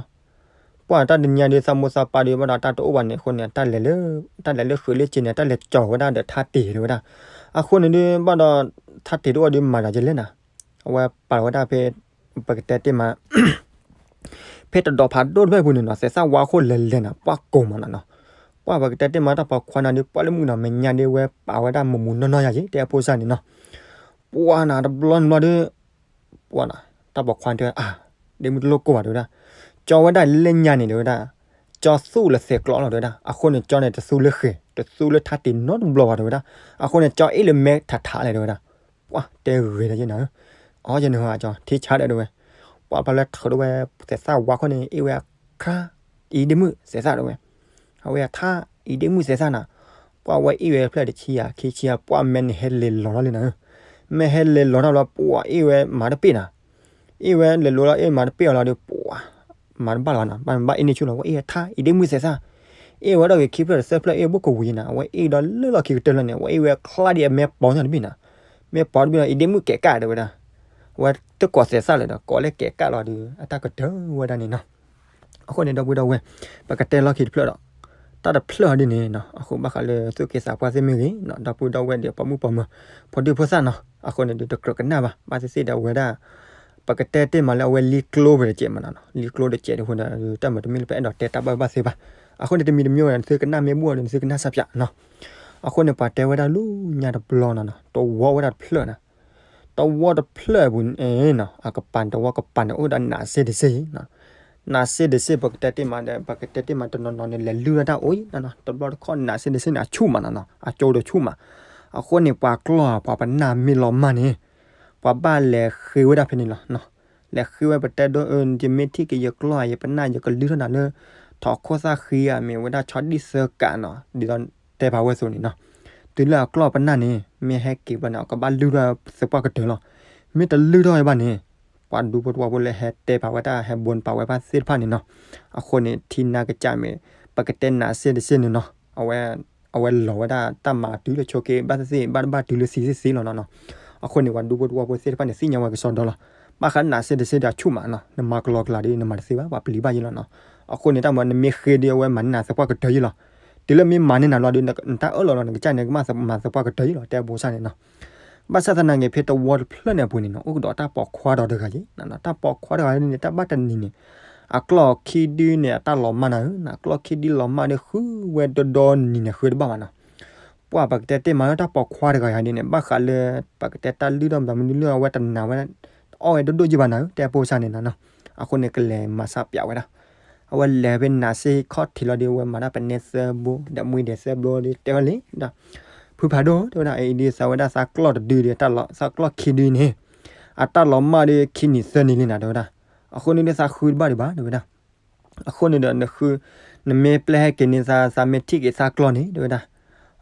ပှၤတၢ်တနံၤညါဒီး သးမိၢ်သးပၢ်ဒီး ဘၣ်ဒီးတၢ်တအိၣ်ဘၣ်န့ၣ်အဃိန့ၣ် တၢ်လဲၤလၢ တၢ်လဲၤလၢဃုာ်လၢစ့န့ၣ် တၢ်လဲၤကၠီၤဝဲဒၣ်ဒီးထါတ့ၢ်တဲဝဲဒၣ်. အဃိန့ၣ်ဒီး ဘၣ်ဒီး ထါတ့ၢ်တအိၣ်ဒီးမၤဒီးယလဲၣ်နၤ. အဝဲပာ်လီၤဝဲဒၣ်ဖဲ ပကတဲတ့ၢ်မး ဖဲတဒိးဖးဒိၣ်တဖျၢၣ်အပူၤန့ၣ်နီၤ သဲးသၣ်ဝါခိၣ်လဲၤလဲၤနၤ ပှၤကိၢ်မးနီၤနီၤ. ပှၤပကတဲတ့ၢ်မးတၢ်ပိာ်ခွါနၤဒီး ပှၤလၢမုၣ်ကနီၤမဲာ်ညါဒီး ဝဲပာ်ဝဲဒၣ်မူးမူးနီၢ်နီၢ်ယၤက့ၤ တဲအဖိစၢ်န့ၣ်နီၤ. ပှၤနၤတဘျီနဘျီဒီး ပှၤနီၤ တၢ်ပိာ်ခွါတဲဝဲ အါ ဒ့မုၣ်တလိၣ်ကိၢ်ဘၣ်တဲဝဲဒၣ်. ကၠီဝဲဒၣ်လၢညါန့ၣ်တဲဝဲဒၣ် ကၠီသူၣ်လၢသဲးကျိးလီၤတဲဝဲဒၣ်. အဃိန့ၣ် ကၠီန့ၣ်တသူလၢဃဲၤ တသူလၢထါတ့ၢ်နီတဘျီဘၣ်တဲဝဲဒၣ်. အဃိန့ၣ် ကၠီအ့ၣ်လၢမဲထးထးလဲၣ်တဲဝဲဒၣ်. ပှၤတဲဂ့ၤဒီးယဲနၤဧၢ အီယဲန့ၣ်ဟါကၠီ ထံဆါဒီးတဲဝဲ ပှၤဖးလၢထုးဒိၣ်ဝဲ သဲးသၣ်ဝါခိၣ်န့ၣ် အ့ၣ်ဝဲအခါ အံၤဒ့မုၣ်သဲးသၣ်တဲဝဲ အဝဲထါအံၤဒ့မုၣ်သဲးသၣ်နၤ. ပှၤဝဲအ့ၣ်ဝဲဖျၢၣ်တဆံယၤ ခံဆံယၤ ပှၤမဲာ်န့ၣ်ဟဲလဲၤလီၤထီၣ်လံနၤဧၢ. မ့ၢ်ဟဲလဲၤလီၤထီၣ်လီၤ ပှၤအ့ၣ်ဝဲမၤတပ့ၢ်နၤ. အ့ၣ်ဝဲလဲၤလိၤလီၤ အ့ၣ်မၤတပ့ၢ်အီၤလီၤဒီး ပှၤမၤတဘၣ်လီၤနၤ ဘၣ်မဘၣ်အ့ၣ်န့ၢ်ဆူၣ်လီၤ ဝဲအ့ၣ်ဝဲထါအံၤဒ့မုၣ်သဲးသၣ်. အ့ၣ်ဝဲဒီးဂ့ၤခံဖျၢၣ်တသၢဖျၢၣ် အ့ၣ်ဘိၣ်ကဝံၤနၤ အဝဲအ့ၣ်ဒီးလၢလီၢ်ခံကတၢၢ်လီၤန့ၣ် အဝဲအ့ၣ်ဝဲချါဒံးအမဲပီညါတဘ့ၣ်နၤ. မ့ၢ်ပီတဘ့ၣ်လီၤ အံၤဒ့မုၣ်ကဲးကၣ်တဲဝဲဒၣ်. အဝဲတကိးသဲးသၣ်လၢၤဒီး ကိးလၢကဲးကၣ်လီၤဒီး အတၢ်ကတၢၢ်ဝဲဒၣ်န့ၣ်နီၤ. အဃိန့ၣ် ဒီပုၢ်ဒီဝဲၢ် ပကတဲလီၢ်ခံတဖျၢၣ်ဒီး တၢ်တဖျၢၣ်အီၤဒ်န့ၣ်နီၤ အဃိဘၣ်ဃးလၢသူၣ်က့သးပှၢ်သ့ၣ်မ့ၢ်ဂ့ၤနီၤ ဒီပုၢ်ဒီဝဲၢ်ဒီးပိာ်မုၣ်ပိာ်မၢၤ ဖိဒံဖိသၣ်နီၤ အဃိန့ၣ်ဒီးတကြၢးကနၣ်ဘၣ် ဘၣ်သ့ၣ်သ့ၣ်ဒီးဝဲဒၣ် ပကတဲတ့ၢ်မးလၢအဝဲလံကျိဖဲတကဲးမးနီၤ လံကျိတကဲးဒ်ဃိဒီး တၢ်မၤတမံၤလၢပအဲၣ်ဒိးတဲတၢ်ဘၣ်ဘၣ်သ့ဘၣ်. အဃိန့ၣ်တမံၤတမံၤဝဲ နသုကနၣ်မ့ၢ်ဘူၣ်ဒီး နသုကနၣ်စၢ်ပၠးနီၤ. အဃိန့ၣ် ပှၤတဲဝဲဒၣ်လၢညါတဘျီနီၤနီၤ တဝီဝဲဒၣ်တဖျၢၣ်နၤ တဝီတဖျၢၣ်အပူၤန့ၣ်နီၤ အကပၤန့ၣ် တဝီကပၤန့ၣ် အိၣ်ဒီးနးစ့တစ့နီၤ. နးစ့တစ့ ပကတဲတ့ၢ်မးဒီး ပကတဲတ့ၢ်မးတနီၤနီၤန့ၣ် လဲၤလုၢ်ဝဲဒၣ်အိၣ်နီၤနီၤ တဘျီတခီၣ်နးစ့တစ့န့ၣ် အဆူၣ်မးနီၤနီၤ အကၠိတဆူၣ်မး. အဃိန့ၣ် ပှၤကျီၢ် ပှၤပနၢ်မ့ၢ်လီၤမၢ်န့ၣ် ပှၤဘၣ်လဲၤဃ့ဝဲဒၣ်ဖဲန့ၣ်လီၤ. လဲၤဃ့ဝဲပတဲဒိ ယမ့ၢ်ထံၣ်က့ၤယကျီၢ် ယပနၢ်ယကလုၢ်ထီၣ်နၤလၢ ထီၣ်ခိၣ်သၣ်ဃံဧါ မ့ၢ်ဝဲဒၣ်ဆီဒံၣ်သၢကးနီၤ ဒ်သိးတဲဖးဝဲအသိးန့ၣ်နီၤ. တုၤလၢအကျီၢ်ပနၢ်န့ၣ် မ့ၢ်ဟဲက့ၤဘျီန့ၣ် အကဘၣ်လုၢ်ထီၣ်သပှၢ်ကတၢၢ်လီၤ. မ့ၢ်တလုၢ်ထီၣ်ဝဲဘၣ်န့ၣ် ပှၤဒူဖိတဝီဖိလၢဟဲတဲဖးဝဲတၢ် ဟဲဘိးပာ်ဝဲဘၣ်သ့ၣ်တဖၣ်န့ၣ်နီၤ. အဃိန့ၣ် ထံနါကစၢ်မ့ၢ် ပကတဲနးစ့တစ့န့ၣ်နီၤ အဝဲ အဝဲလီၤဝဲဒၣ်တၢ်မၤတုၤလၢဆိက့ ဘၣ်သ့ၣ်သ့ၣ် ဘၣ်တဘၣ်တုၤလၢသံသ့သ့လီၤနီၤနီၤ. အဃိန့ၣ် ပှၤဒူဖိတဝီဖိသ့ၣ်တဖၣ်န့ၣ် သ့ၣ်ညါဝဲကစီဒီလီၤ. ဘၣ်ဃးနးစ့တစ့ဒီးအဆူၣ်မးနီၤ နမၤကလီကလီဒီး နမၤတသ့ဘၣ် ပှၤပျံၤဘၣ်ယဲလီၤနီၤ. အဃိန့ၣ် တၢ်မၤနမ့ၢ်ဃ့ဒီး အဝဲမၤန့ၢ်နၤသပှၢ်ကတၢၢ်ယဲလီၤ. တုၤလၢမ့ၢ်မၤန့ၢ်နၤလီၤဒီး နတၢ်အၢၣ်လီၤလီၤ နကစၢ်န့ၣ် ကမၤသပှၢ်ကတၢၢ်ယဲလီၤ တဲအဖိစၢ်န့ၣ်နီၤ. ဘၣ်ဆၣ်သနာ်က့ ဖဲတဝီတဖျၢၣ်န့ၣ်အပူၤန့ၣ်နီၤ အိၣ်ကဒီးတၢ်ပိာ်ခွါဒီးတဂၤယဲ တၢ်ပိာ်ခွါတဂၤန့ၣ် တၢ်ဘၣ်တနံၤန့ၣ် အကျီၢ်ခံဒုန့ၣ် အတၢ်လီၤမၢ်နၤဧၢ, အကျီၢ်ခံဒုလီၤမၢ်ဒီး ဃုဝဲဒီဒီနံၤန့ၣ် ဃုတဘၣ်ဘၣ်နီၤ. ပှၤပကတဲတ့ၢ်မးလၢတၢ်ပိာ်ခွါတဂၤယၤဒ်န့ၣ် ဘၣ်ဃးလၢ ပကတဲတၢ်လုၢ်ထီၣ်မတၤမနုၤလၢအဝဲတနာ်ဝဲ အီၣ်ဝဲဒိၣ်ဒိၣ်ယံၤဘၣ်နၤဧၢ တဲအဖိစၢ်န့ၣ်နီၤ. အဃိန့ၣ် ကလဲၤမၤစၢ်ပၠးဝဲဒၣ်. အဝဲလဲၤဖဲနးစ့ခီၣ်ထံးလီၤဒီး အဝဲမၤတၢ်ပနဲသၢဘိ ဒီးမှံဒဲးသၢဘိဒီး တဲဝဲလံဒီး ဖုဖးဒိၣ် တဲဝဲဒၣ် အံၤဒ်သးဝဲဒၣ်သးကျီၢ်တဒုဒီး သးကျီၢ်ခံဒုန့ၣ် အတၢ်လီၤမၢ်ဒီးခံနံၤသၢနံၤလံနၤ တဲဝဲဒၣ်. အဃိန့ၣ်ဒီးသးဃုတဘၣ်ဒံးဘၣ် တဲဝဲဒၣ်. အဃိန့ၣ်ဒီး နဃု နမ့ၢ်ပျဲဟဲက့ၤန့ၣ် သး သးမ့ၢ်ထံၣ်က့ၤသးကျီၢ်န့ၣ် တဲဝဲဒၣ်.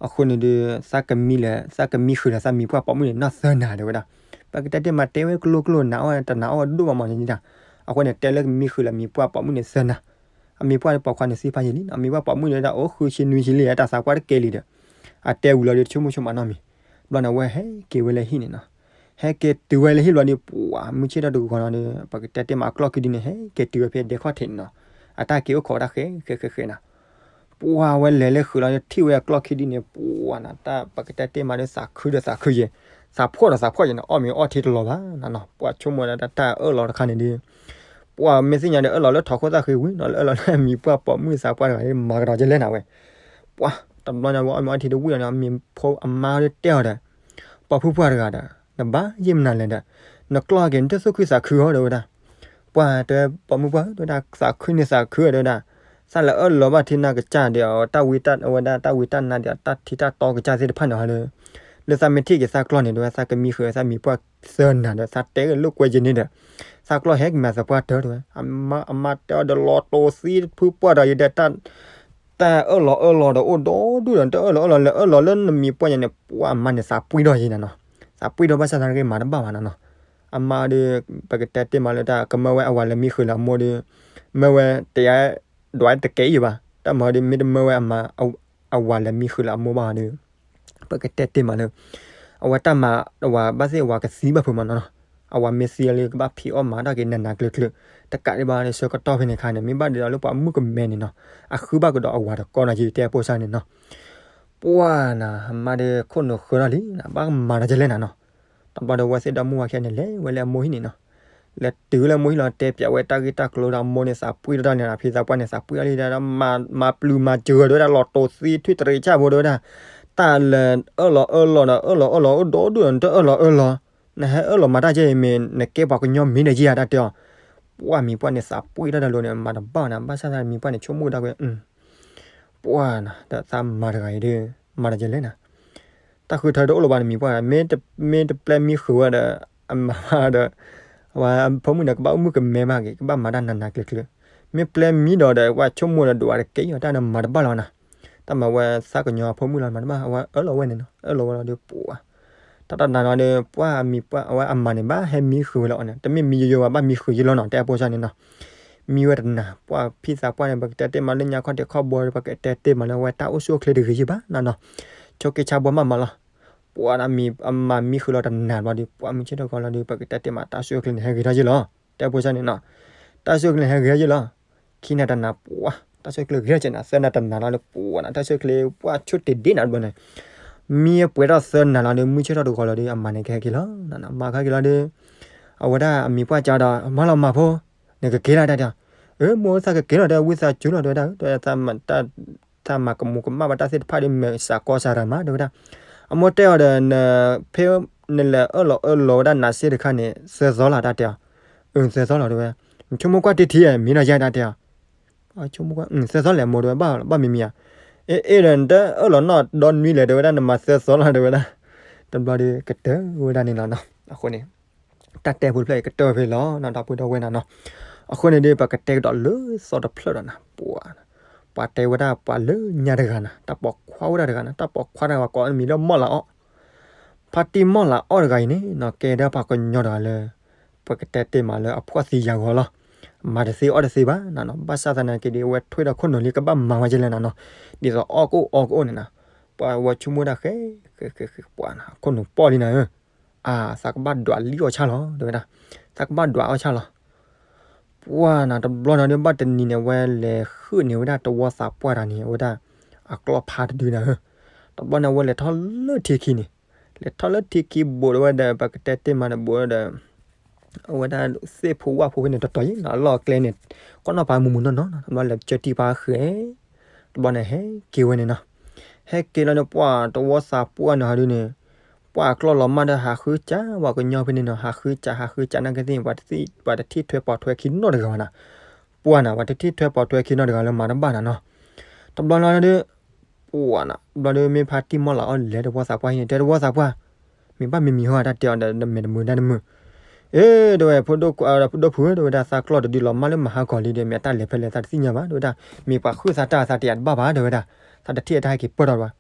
အဃိန့ၣ်ဒီး သးကမံလၢ သးကမံဃုာ်လၢသးမံၤပှၢ်ပိာ်မုၣ်န့ၣ် နီၢ်သၢနၤ တဲဝဲဒၣ်. ပကတဲတ့ၢ်မးတဲဝဲကျိကျိ နၤအီၣ်တနာ်အီၣ်ဒိၣ်မးမးန့ၣ်ဒၣ်. အဃိန့ၣ် တဲလၢကမံဃုာ်လၢမံၤပှၢ်ပိာ်မုၣ်န့ၣ်သၢနၤ. အမံၤပှၢ်ပိာ်ခွါန့ၣ်သံဖးယံာ်လံနီၤ. အမံၤပှၢ်ပိာ်မုၣ်န့ၣ်ဒၣ်အိၣ်ဃုဆံနွံဆံလံ အတၢ်သးပှၢ်တကဲလံဒီး အတဲဝံၤလီၤဒီး တဆိကမိၣ်ဆိကမးနီတမံၤ. ဘျီန့ၣ် အဝဲဟဲက့ၤဝဲလၢဟံၣ်န့ၣ်နီၤ. ဟဲက့ၤတုၤဝဲလၢဟံၣ်ဘျီဒီး ပှၤမုၢ်ဆ့ၣ်ထီၣ်တဂီၤနီၤဒီး ပကတဲတ့ၢ်မးအကျီၢ်ခံဒုန့ၣ် ဟဲက့ၤတုၤဝဲဖဲဒဲခီၣ်ထံးန့ၣ်နီၤ. အတၢ်က့ၤအိၣ်ခိးဝဲဒၣ်ဃဲဃဲဃဲဃဲနီၤ. ပှၢ်ဝဲလဲၤလၢဃုာ်လီၤ ထံၣ်ဝဲအကျီၢ်ခံဒ်န့ၣ် ပှၢ်နၤ တၢ်ပကတဲတ့ၢ်မးဒီး သးခုဒီးသးခုယဲၢ်, သးဖှီၣ်ဒီးသးဖှီၣ်ယဲၢ်န့ၣ် အီၣ်မ့ၤအီထံတလီၤဘၣ်နၤနီၤ. ပှၢ်ဆိကမိၣ်ဒီးတၢ်အၢၣ်လီၤတခါန့ၣ်ဒီး ပှၢ်မ့ၢ်သ့ၣ်ညါဒီး အၢၣ်လီၤလၢထိးခိၣ်သၣ်ဃ့ဝံၤနီၤ, လၢအၢၣ်လီၤလၢအမံၤပှၢ်ပိာ်မုၣ်သးပှၢ်တဂၤ မၤကဒီးကလဲၣ်နၤဝဲ. ပှၢ်တဘျီညါဝဲအီၣ်မ့ၤအီထံတဝံၣ်လီၤန့ၣ် အမံၤဖိအမါဒီးတဲအီၤဒီး ပိာ်မုၣ်ပှၢ်တဂၤဒီး နဘၣ်ယဲၢ်မနုၤလဲၣ်ဒီး နကျီၢ်ဟဲက့ၤ နတသူၣ်ခုသးခုအီၤ တဲဝဲဒၣ်. ပှၢ်တဲ ပိာ်မုၣ်ပှၢ်ဧၢ တဲဝဲဒၣ် သးခုန့ၣ်သးခုဧၢ တဲဝဲဒၣ်, သးလၢအၢၣ်လီၤဘၣ်ထံနၢ်ကစၢ်ဒီး တၢ်ဝံတၢ်ဝဲဒၣ် တၢ်ဝံတၢ်နါဒီး တၢ်ထံတၢ်တီကစၢ်သ့ၣ်တဖၣ်န့ၣ်ဟီဒီး လၢသးမ့ၢ်ထံၣ်က့ၤသးကျီၢ်န့ၣ် တဲဝဲ သးကမံဃုာ်သးမံၤပှၢ်သၢနၤဒီး သးတဲက့ၤလိာ်ကွဲယဲၢ်န့ၣ်ဒီး သးကျီၢ်ဟဲက့ၤမၤသးပှၢ်တၢ် တဲဝဲ. အမါတဲအီၤဒီး လီၤတိၤသံဖုပှၢ်ဒီး ယတဲ တၢ်အၢၣ်လီၤအၢၣ်လီၤဒီးအိၣ်ဒီဒူၣ်ဒီး တၢ်အၢၣ်လီၤအၢၣ်လီၤ လဲၤအၢၣ်လီၤလၢနမံၤပှၢ်ညါန့ၣ် ပှၢ်အမါန့ၣ်သးပှံၢ်ထီၣ်ယဲၢ်နၤနီၤ. သးပှံၢ်ထီၣ်ဘၣ်ဆၣ်သနာ်က့မၤတဘၣ်ဘၣ်နၤနီၤ. အမါဒီး ပကတဲတ့ၢ်မးလၢတၢ်ကမၢဝဲအဝၤလဲၤမံဃုာ်လၢအမိၢ်ဒီး မၢဝဲတယါ ဒွးတကဲအံၤဘၣ်, တၢ်မၤဒီးမ့ၢ်တမၢဝဲအမါ အဝၤလဲၤမံဃုာ်လၢအမိၢ်ဘၣ်ဒီး ပကတဲတ့ၢ်မးလၢ အဝဲတၢ်မၤ အဝၤဘၣ်သ့ၣ်အဝၤကသံဘၣ်ဖုးမးနီၤနီၤ. အဝၤမ့ၢ်သံလၢကဘၣ်ဖံးအီၣ်မၤတၢ်က့ၤ နးနးကျၢၤကျၢၤ တကးဒံးဘၣ်ဒီး ဆၢကတီၢ်ဖဲန့ၣ်အခါန့ၣ် မ့ၢ်ဘၣ်ဒ်သိးလၢပှၤမုၣ်ကမဲန့ၣ်နီၤ အဃုဘၣ်ကဒီးအဝၤတကီနီၤ ယတဲဖိစၢ်န့ၣ်နီၤ. ပှၢ်နၤ အမါဒီးခိၣ်နူာ်ဃၢထီၣ်လံ ဘၣ်မၤတၢ်ကလဲၣ်နၤနီၤ. တဘျီဒီးဝဲသ့ၣ်ဒီမါဝၤခံဂၤန့ၣ် လဲၤဝဲလၢအမိၢ်ဟံၣ်န့ၣ်နီၤ. လဲၤတုၤလၢအမိၢ်ဟံၣ်လီၤ တဲပၠးဝဲတၢ်ဂ့ၢ်တၢ်ကျိၤဒီး အမိၢ်န့ၣ်သးပှံၢ်ထီၣ်တၢ်န့ၣ် ဖံသးပှၢ်န့ၣ်သးပှံၢ်ထီၣ်လံဒီး မၤပျုၤမၤစၢၤတဲဝဲဒၣ် လီၤတိၤသံထွံၣ်တရံးဆၣ်ဖိတဲဝဲဒၣ်. တၢ်လဲၤအၢၣ်လီၤအၢၣ်လီၤဒီး အၢၣ်လီၤအၢၣ်လီၤအိၣ်ဒီဒူၣ်ဒီး နတအၢၣ်လီၤအၢၣ်လီၤ နဟဲအၢၣ်လီၤမၤတၢ်ကဲအံၤမ့ၢ် နကဲပှၤကညီမ့ၢ်ဒီးယဲၢ်တၢ်တဲအီၤ. ပှၢ်မံၤပှၢ်န့ၣ်သးပှံၢ်ထီၣ်တၢ်လိၤန့ၣ် မၤတဘၣ်နၤ ဘၣ်ဆၣ်သးမံၤပှၢ်န့ၣ်ဆိကမိၣ်ဒၣ်ဝဲ ပှၢ်နၤ ဒီးသးမၤတဂၤအံၤဒီး မၤတကလဲၣ်နၤ. တၢ်ဃုထၢတအိၣ်လၢၤဘၣ်န့ၣ် မံၤပှၢ် မ့ၢ်တပျဲမံဃုာ်ဝဲဒီး အမၤဘၣ်ဒီး အဝဲဖိမုၣ်န့ၣ် ကဘၣ်အိၣ်မုၣ်ကမဲဘၣ်က့ၤ ကဘၣ်မၤတၢ်နးနးကျၢၤကျၢၤ. မ့ၢ်ပျဲမံဒီးဒီး ပှၢ်ဆိကမိၣ်ဒီးဒွးတကဲအံၤ တၢ်န့ၣ်မၤတဘၣ်လီၤနၤ. တၢ်မၤဝဲသးကညီဖိမုၣ်လီၤ မၤတဘၣ် အဝဲအၢၣ်လီၤဝဲန့ၣ်နီၤ အၢၣ်လီၤဝဲလီၤဒီး ပှၢ် တၢ်တနၤနီၤဒီး ပှၢ်အမံၤပှၢ် အဝဲအမၤန့ၣ် ဘၣ်ဟဲမံဃုာ်ဝဲလီၤအီၤန့ၣ် တမ့ၢ်မံယိယိဘၣ် ဘၣ်မံဃုာ်ယဲၢ်လီၤနီၤ တဲဖိစၢ်န့ၣ်နီၤ. မံဝဲတနၤ ပှၢ်ဖံသးပှၢ်န့ၣ် ပကတဲတ့ၢ်မးလၢညါခီၣ်ထံးခီၣ်ဘိဒီး ပကတဲတ့ၢ်မးလၢအဝဲတၢ်အိၣ်ဆူၣ်အိၣ်ချ့တဂ့ၤယဲၢ်ဘၣ်နၤနီၤ. ဆိးက့ဆါဘှီမးမးလီၤ. ပှၢ်နၤမံၤအမၤမံဃုာ်လီၤတနၤဘျီဒီး ပှၢ်မုၢ်ဆ့ၣ်ထီၣ်ဂီၤလီၤဒီး ပကတဲတ့ၢ်မး တၢ်အိၣ်ဆူၣ်အိၣ်ချ့န့ၣ် ဟဲဂ့ၤထီၣ်ယဲၢ်လီၤ တဲဖိစၢ်န့ၣ်နီၤ. တၢ်အိၣ်ဆူၣ်အိၣ်ချ့န့ၣ် ဟဲဂ့ၤထီၣ်ယဲၢ်လီၤ. ခံနၤတနၤ ပှၢ် တၢ်အိၣ်ဆူၣ်အိၣ်ချ့ဂ့ၤထီၣ်ကဲနၤ သၢနၤတနၤလီၤဒီး ပှၢ်နၤ တၢ်အိၣ်ဆူၣ်အိၣ်ချ့ ပှၢ်ဆိတ့ၢ်ဒ့နၤတဘျီန့ၣ် မံပှဲၤထီၣ်သၢနၤလီၤဒီး မုၢ်ဆ့ၣ်ထီၣ်တဂီၤလီၤဒီး အမၤန့ၣ်ကဟဲက့ၤလီၤ. မၤကဟဲက့ၤလီၤဒီး အဝဲဒၣ်အမံၤပှၢ်ကဒီး မၤလီၤမၤဖိ နကက့ၤလီၤတၢ်တဲအီၤ. အၢ မိၢ်သးကက့ၤလီၤ တဲဝံသးစူၤလီၤ တဲဝဲဒၣ် သးမၤကမူၤကမၣ်ဘၣ်တၢ်သ့ၣ်တဖၣ်ဒီး မ့ၢ်စးကီစးရၤမး တဲဝဲဒၣ်. အမိၢ်တဲအီၤဒီး နဖဲနလဲၤအၢၣ်လီၤအၢၣ်လီၤဝဲဒၣ်နၤစ့ၢ်တခါန့ၣ် သၢသီလီၤတၢ်တဲအီၤ. အၢ သၢသီလီၤတဲဝဲ. နဆိကမိၣ်ကွၢ်တထံၣ်ဧါ မ့ၢ်ဒီးယါတၢ်တဲအီၤ. ဆိကမိၣ်ကွၢ် သၢသီလဲၣ်မိၢ်တဲဝဲ ဘၣ်ဘၣ်မံၤမံၤဧါ. အ့ အ့ဒီးနတအၢၣ်လီၤနီၢ်ဒီနွံလဲၣ်တဲဝဲဒၣ် နမၤသၢသီလီၤတဲဝဲဒၣ်. တဘျီဒီးကတၢၢ်ဝဲဒၣ်န့ၣ်လီၤနီၤ. အဃိန့ၣ် တၢ်တဲဖိတဖျၢၣ်အံၤကတၢၢ်ဖဲလီၤနီၤ ဒီပုၢ်ဒီဝဲၢ်နၤနီၤ. အဃိန့ၣ်ဒီး ပကတဲကဒီးလၢသီတဖျၢၣ်ဒီးနၤ ပှၤ ပှၤတဲဝဲဒၣ်ပှၤလၢညါတဂၤနၤ တၢ်ပိာ်ခွါဝဲဒၣ်တဂၤနၤ တၢ်ပိာ်ခွါတဂၤပှၤကိးမံၤလၢမီၢ်လၤအီၣ် ဖါတံၢ်မီၢ်လၤအီၣ်တဂၤအံၤန့ၣ်နီၤ ကဲဒၣ်ပှၤကညီတဂၤလၢ ပကတဲတ့ၢ်မးလၢအဖှီၣ်သံယာ်ဂီၤလီၤ. မၤတသ့အီၣ်တသ့ဘၣ်နၤနီၤ ဘၣ်ဆၣ်သနာ်က့ဒီး အဝဲထွဲဒီးခိၣ်နူာ်လံကဘၣ်မၤဝဲကလဲၣ်နၤနီၤ ဒ်သိးအီၣ်ကအိၣ်အီကအိၣ်န့ၣ်နၤ ပှၤဝဲဆိကမိၣ်ဒၣ်ဃဲ ဃဲ ဃဲ ဃဲ ပှၤနၤ ခိၣ်နူာ်ပီၣ်လံနၤဧၢ အါ သးကဘၣ်ဒွးလံအီၣ်ဆၣ်လီၤ တဲဝဲဒၣ်. သးကဘၣ်ဒွးအီၣ်ဆၣ်လီၤ. ပှၤနၤတဘျီနၤဒီးဘၣ်တနံၤန့ၣ် အဝဲလဲၤဃုန့ၢ်ဝဲဒၣ်တဝီသးပှၢ်တဂၤန့ၣ် အဝဲဒၣ် အကျီၢ်ဖါတဒုနၤဧၢ. တဘျီန့ၣ် အဝဲလဲၤထီၣ်လၢထံခံန့ၣ် လဲၤထီၣ်လၢထံခံဘူးဒီးဝဲဒီး ပကတဲတ့ၢ်မးန့ၣ်ဘူးဒီး အဝဲဒၣ်သ့ၣ်ဖိဝၣ်ဖိဖဲန့ၣ် တတီၤယံၤနၤ အလီၢ်အကျဲန့ၣ် ကီၢ်နီၢ်ပၤမူးမူးနီၢ်နီၢ်နီၤ တဘျီလဲၤကၢတံၢ်ပၤဃဲ တဘျီန့ၣ် ဟဲက့ၤဝဲန့ၣ်နီၤ. ဟဲက့ၤလီၤန့ၣ် ပှၤတဝီသးပှၢ်န့ၣ်ဟီဒုန့ၣ် ပှၤအကျီၢ်လီၤမၢ်ဒီးဟးဃုစး ပှၤကညီဖဲန့ၣ်နီၤ ဟးဃုစး ဟးဃုစးနာ်က့သ့ၣ် ပှၤတထံၣ်ထွဲပိာ်ထွဲခံနီတဂၤဘၣ်နၤ. ပှၤနၤ ပှၤတထံၣ်ထွဲပိာ်ထွဲခံနီတဂၤလၢမၤတဘၣ်နၤနီၤ. တဘျီလီၤဒီး ပှၤနၤ ဘျီဒီးမ့ၢ်ဖါတံၢ်မီၢ်လၤအီၣ်လဲၤတဝီသးပှၢ်ဟံၣ်န့ၣ် တဲတဝီသးပှၢ် မ့ၢ်ဘၣ်မံၤမံၤဟီ တၢ်တဲအီၤဒီး နမဲာ်တမုာ်တၢ်တမုာ်. အ့ တဲဝဲ ဖိဒိၣ်ဖုဧၢ တဲဝဲဒၣ် သးကျီၢ်တဒုလီၤမၢ်လၢမဟါကီၤလံဒီး မ့ၢ်အတၢ်လဲၤဖဲလဲၣ်သးတသ့ၣ်ညါဘၣ် တဲဝဲဒၣ်. မ့ၢ်ပှၤဃုသးတၢ်သးတယးတဘၣ်ဘၣ် တဲဝဲဒၣ်. သးတထံၣ်အတၢ်ဟဲက့ၤပၢၢ်ထီၣ်ဘၣ်.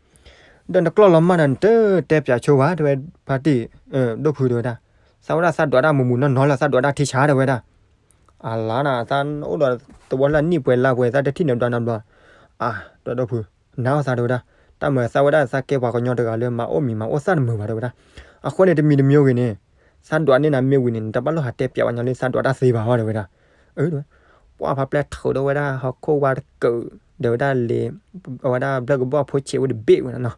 ဒီးနကျီၢ်လီၤမၢ်ဒီး နတတဲပၠးဆိဘၣ် တဲဝဲ ဖါတံၢ် ဒိၣ်ဖု တဲဝဲဒၣ်. သးဝဲဒၣ်သးဒွးတၢ်မုာ်မုာ်နီၢ်နီၢ်လၢသးဒွးတၢ်ထံဆး တဲဝဲဒၣ်. အလါနၤ သးအိၣ်ဒီးသဝီလၢနံၣ်ပှဲၤလါပှဲၤ သးတထံၣ်နဘျီနဘျီ. အါ တဲဒိၣ်ဖု နာ်အီၣ်သး တဲဝဲဒၣ်. တၢ်မၤသးဝဲဒၣ် သးကဲပှၤကညီတဂၤလၢမၤအိၣ်မံၤမၤအိၣ်သၣ်တမုာ်ဘၣ် တဲဝဲဒၣ်. အဃိန့ၣ် တမံၤတမံၤဂ့ၤန့ၣ် သးဒွးန့ၢ်နၤမ့ၢ်ဝံၤန့ၣ် နတဘၣ်လိၣ်ဟးတဲပၠးဝဲညီလၢသးဒွးတၢ်သ့ဘၣ်အီၤ တဲဝဲဒၣ်. အၢ တဲဝဲ ပှၤဖါပျဲၢ်ထုးဒီးဝဲဒၣ် ဟီၣ်ခိၣ်ဝါတကုး ဒီးဝဲဒၣ်လံ, အဝဲဒၣ်ဘျၢၣ်ကဘီၣ်ဖိဆံးဝဲတဘ့ၣ်ဝဲနီၤနီၤ,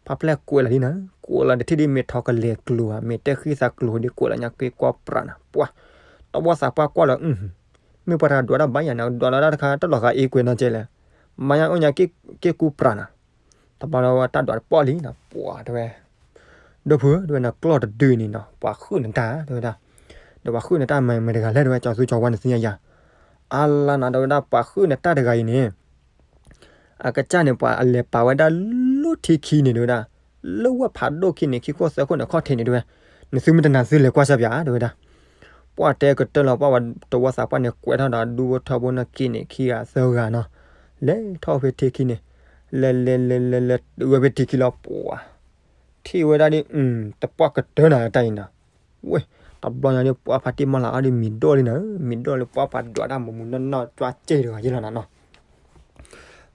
ဖးဖျဲၣ်ကွဲးလီၤလံနီၤ, ကွဲးလီၤတထံၣ်ဒ်မ့ၢ်ထီၣ်ကလဲၤကျိၤဧါ မ့ၢ်တဲဃံသးကျိၤဒ်ကွဲးလီၤညါက့ၤကွၢ်ပြးနီၤ, ပှၤ, တဘီၣ်သးပှၢ်ကွၢ်လီၤ, မ့ၢ်ပှၤတဂၤဒွးတၢ်ဘၣ်ယၤန့ၣ် ဒွးလီၤတၢ်တခါ တလီၤဂာ်အ့ၣ်ကွဲးနီၤကဲလဲၣ်, မၤညါအိၣ်ညါက့ၤကူပြးနီၤ, တဘျီလၢဝဲတၢ်ဒွးတပီၣ်လံနီၤ, ပှၤတဲဝဲ ဒီပုၢ်ဧၢ တဲဝဲ နကျီၢ်တဒုန့ၣ်နီၤ ပှၤဃုၣ်နတၢ်တဲဝဲဒၣ်, ဒီးပှၤဃုၣ်နတၢ်မၤမတၤတဂၤလဲၣ် တဲဝဲ ကၠီၤသူကၠီၤဝါနသ့ၣ်ညါယၤ, အါလါနီၤ တဲဝဲဒၣ် ပှၤဃုၣ်နတၢ်တဂၤအံၤန့ၣ် အကစၢ်န့ၣ် ပှၤအလဲၤပာ်ဝဲဒၣ်လၢထံခံန့ၣ် တဲဝဲဒၣ်, လၢဝဲၢ်ဖးဒိၣ်ခံန့ၣ် ခံခိၣ်သၢခိၣ်န့ၣ်ခီၣ်ထံးန့ၣ် တဲဝဲ, နသုမ့ၢ်တနာ်သုလဲၤကွၢ်စၢ်ပၠး တဲဝဲဒၣ်, ပှၤတဲကတၢၢ်လီၤ ပှၤဝဲတဝီသးပှၢ်န့ၣ် ကွဲးထီၣ်ဒီးဒူဖိထၢဖိန့ၣ်က့ၤန့ၣ် ခံဂၤသၢဂၤနီၤ, လဲၤထီၣ်ဖဲထံခံန့ၣ်, လဲၤလဲၤလဲၤလဲၤလဲၤတုၤဝဲဖဲထံခံလီၤ ပှၤ ထံၣ်ဝဲဒၣ်ဒ် တပှၢ်ကတၢၢ်နၤတၢ်အံၤနီၤ, ဝဲ, တဘျီညါဒ်ပှၤဖါတံၢ်မီၢ်လၤအီၤဒ်မံၤဒိၣ်လံနီၤ, မံၤဒိၣ်လၢပှၤပှၤဒွးတၢ်မူးမူးနီၢ်နီၢ် ကၠွါစ့ၣ်တဂၤယ့လီၤနၤနီၤ,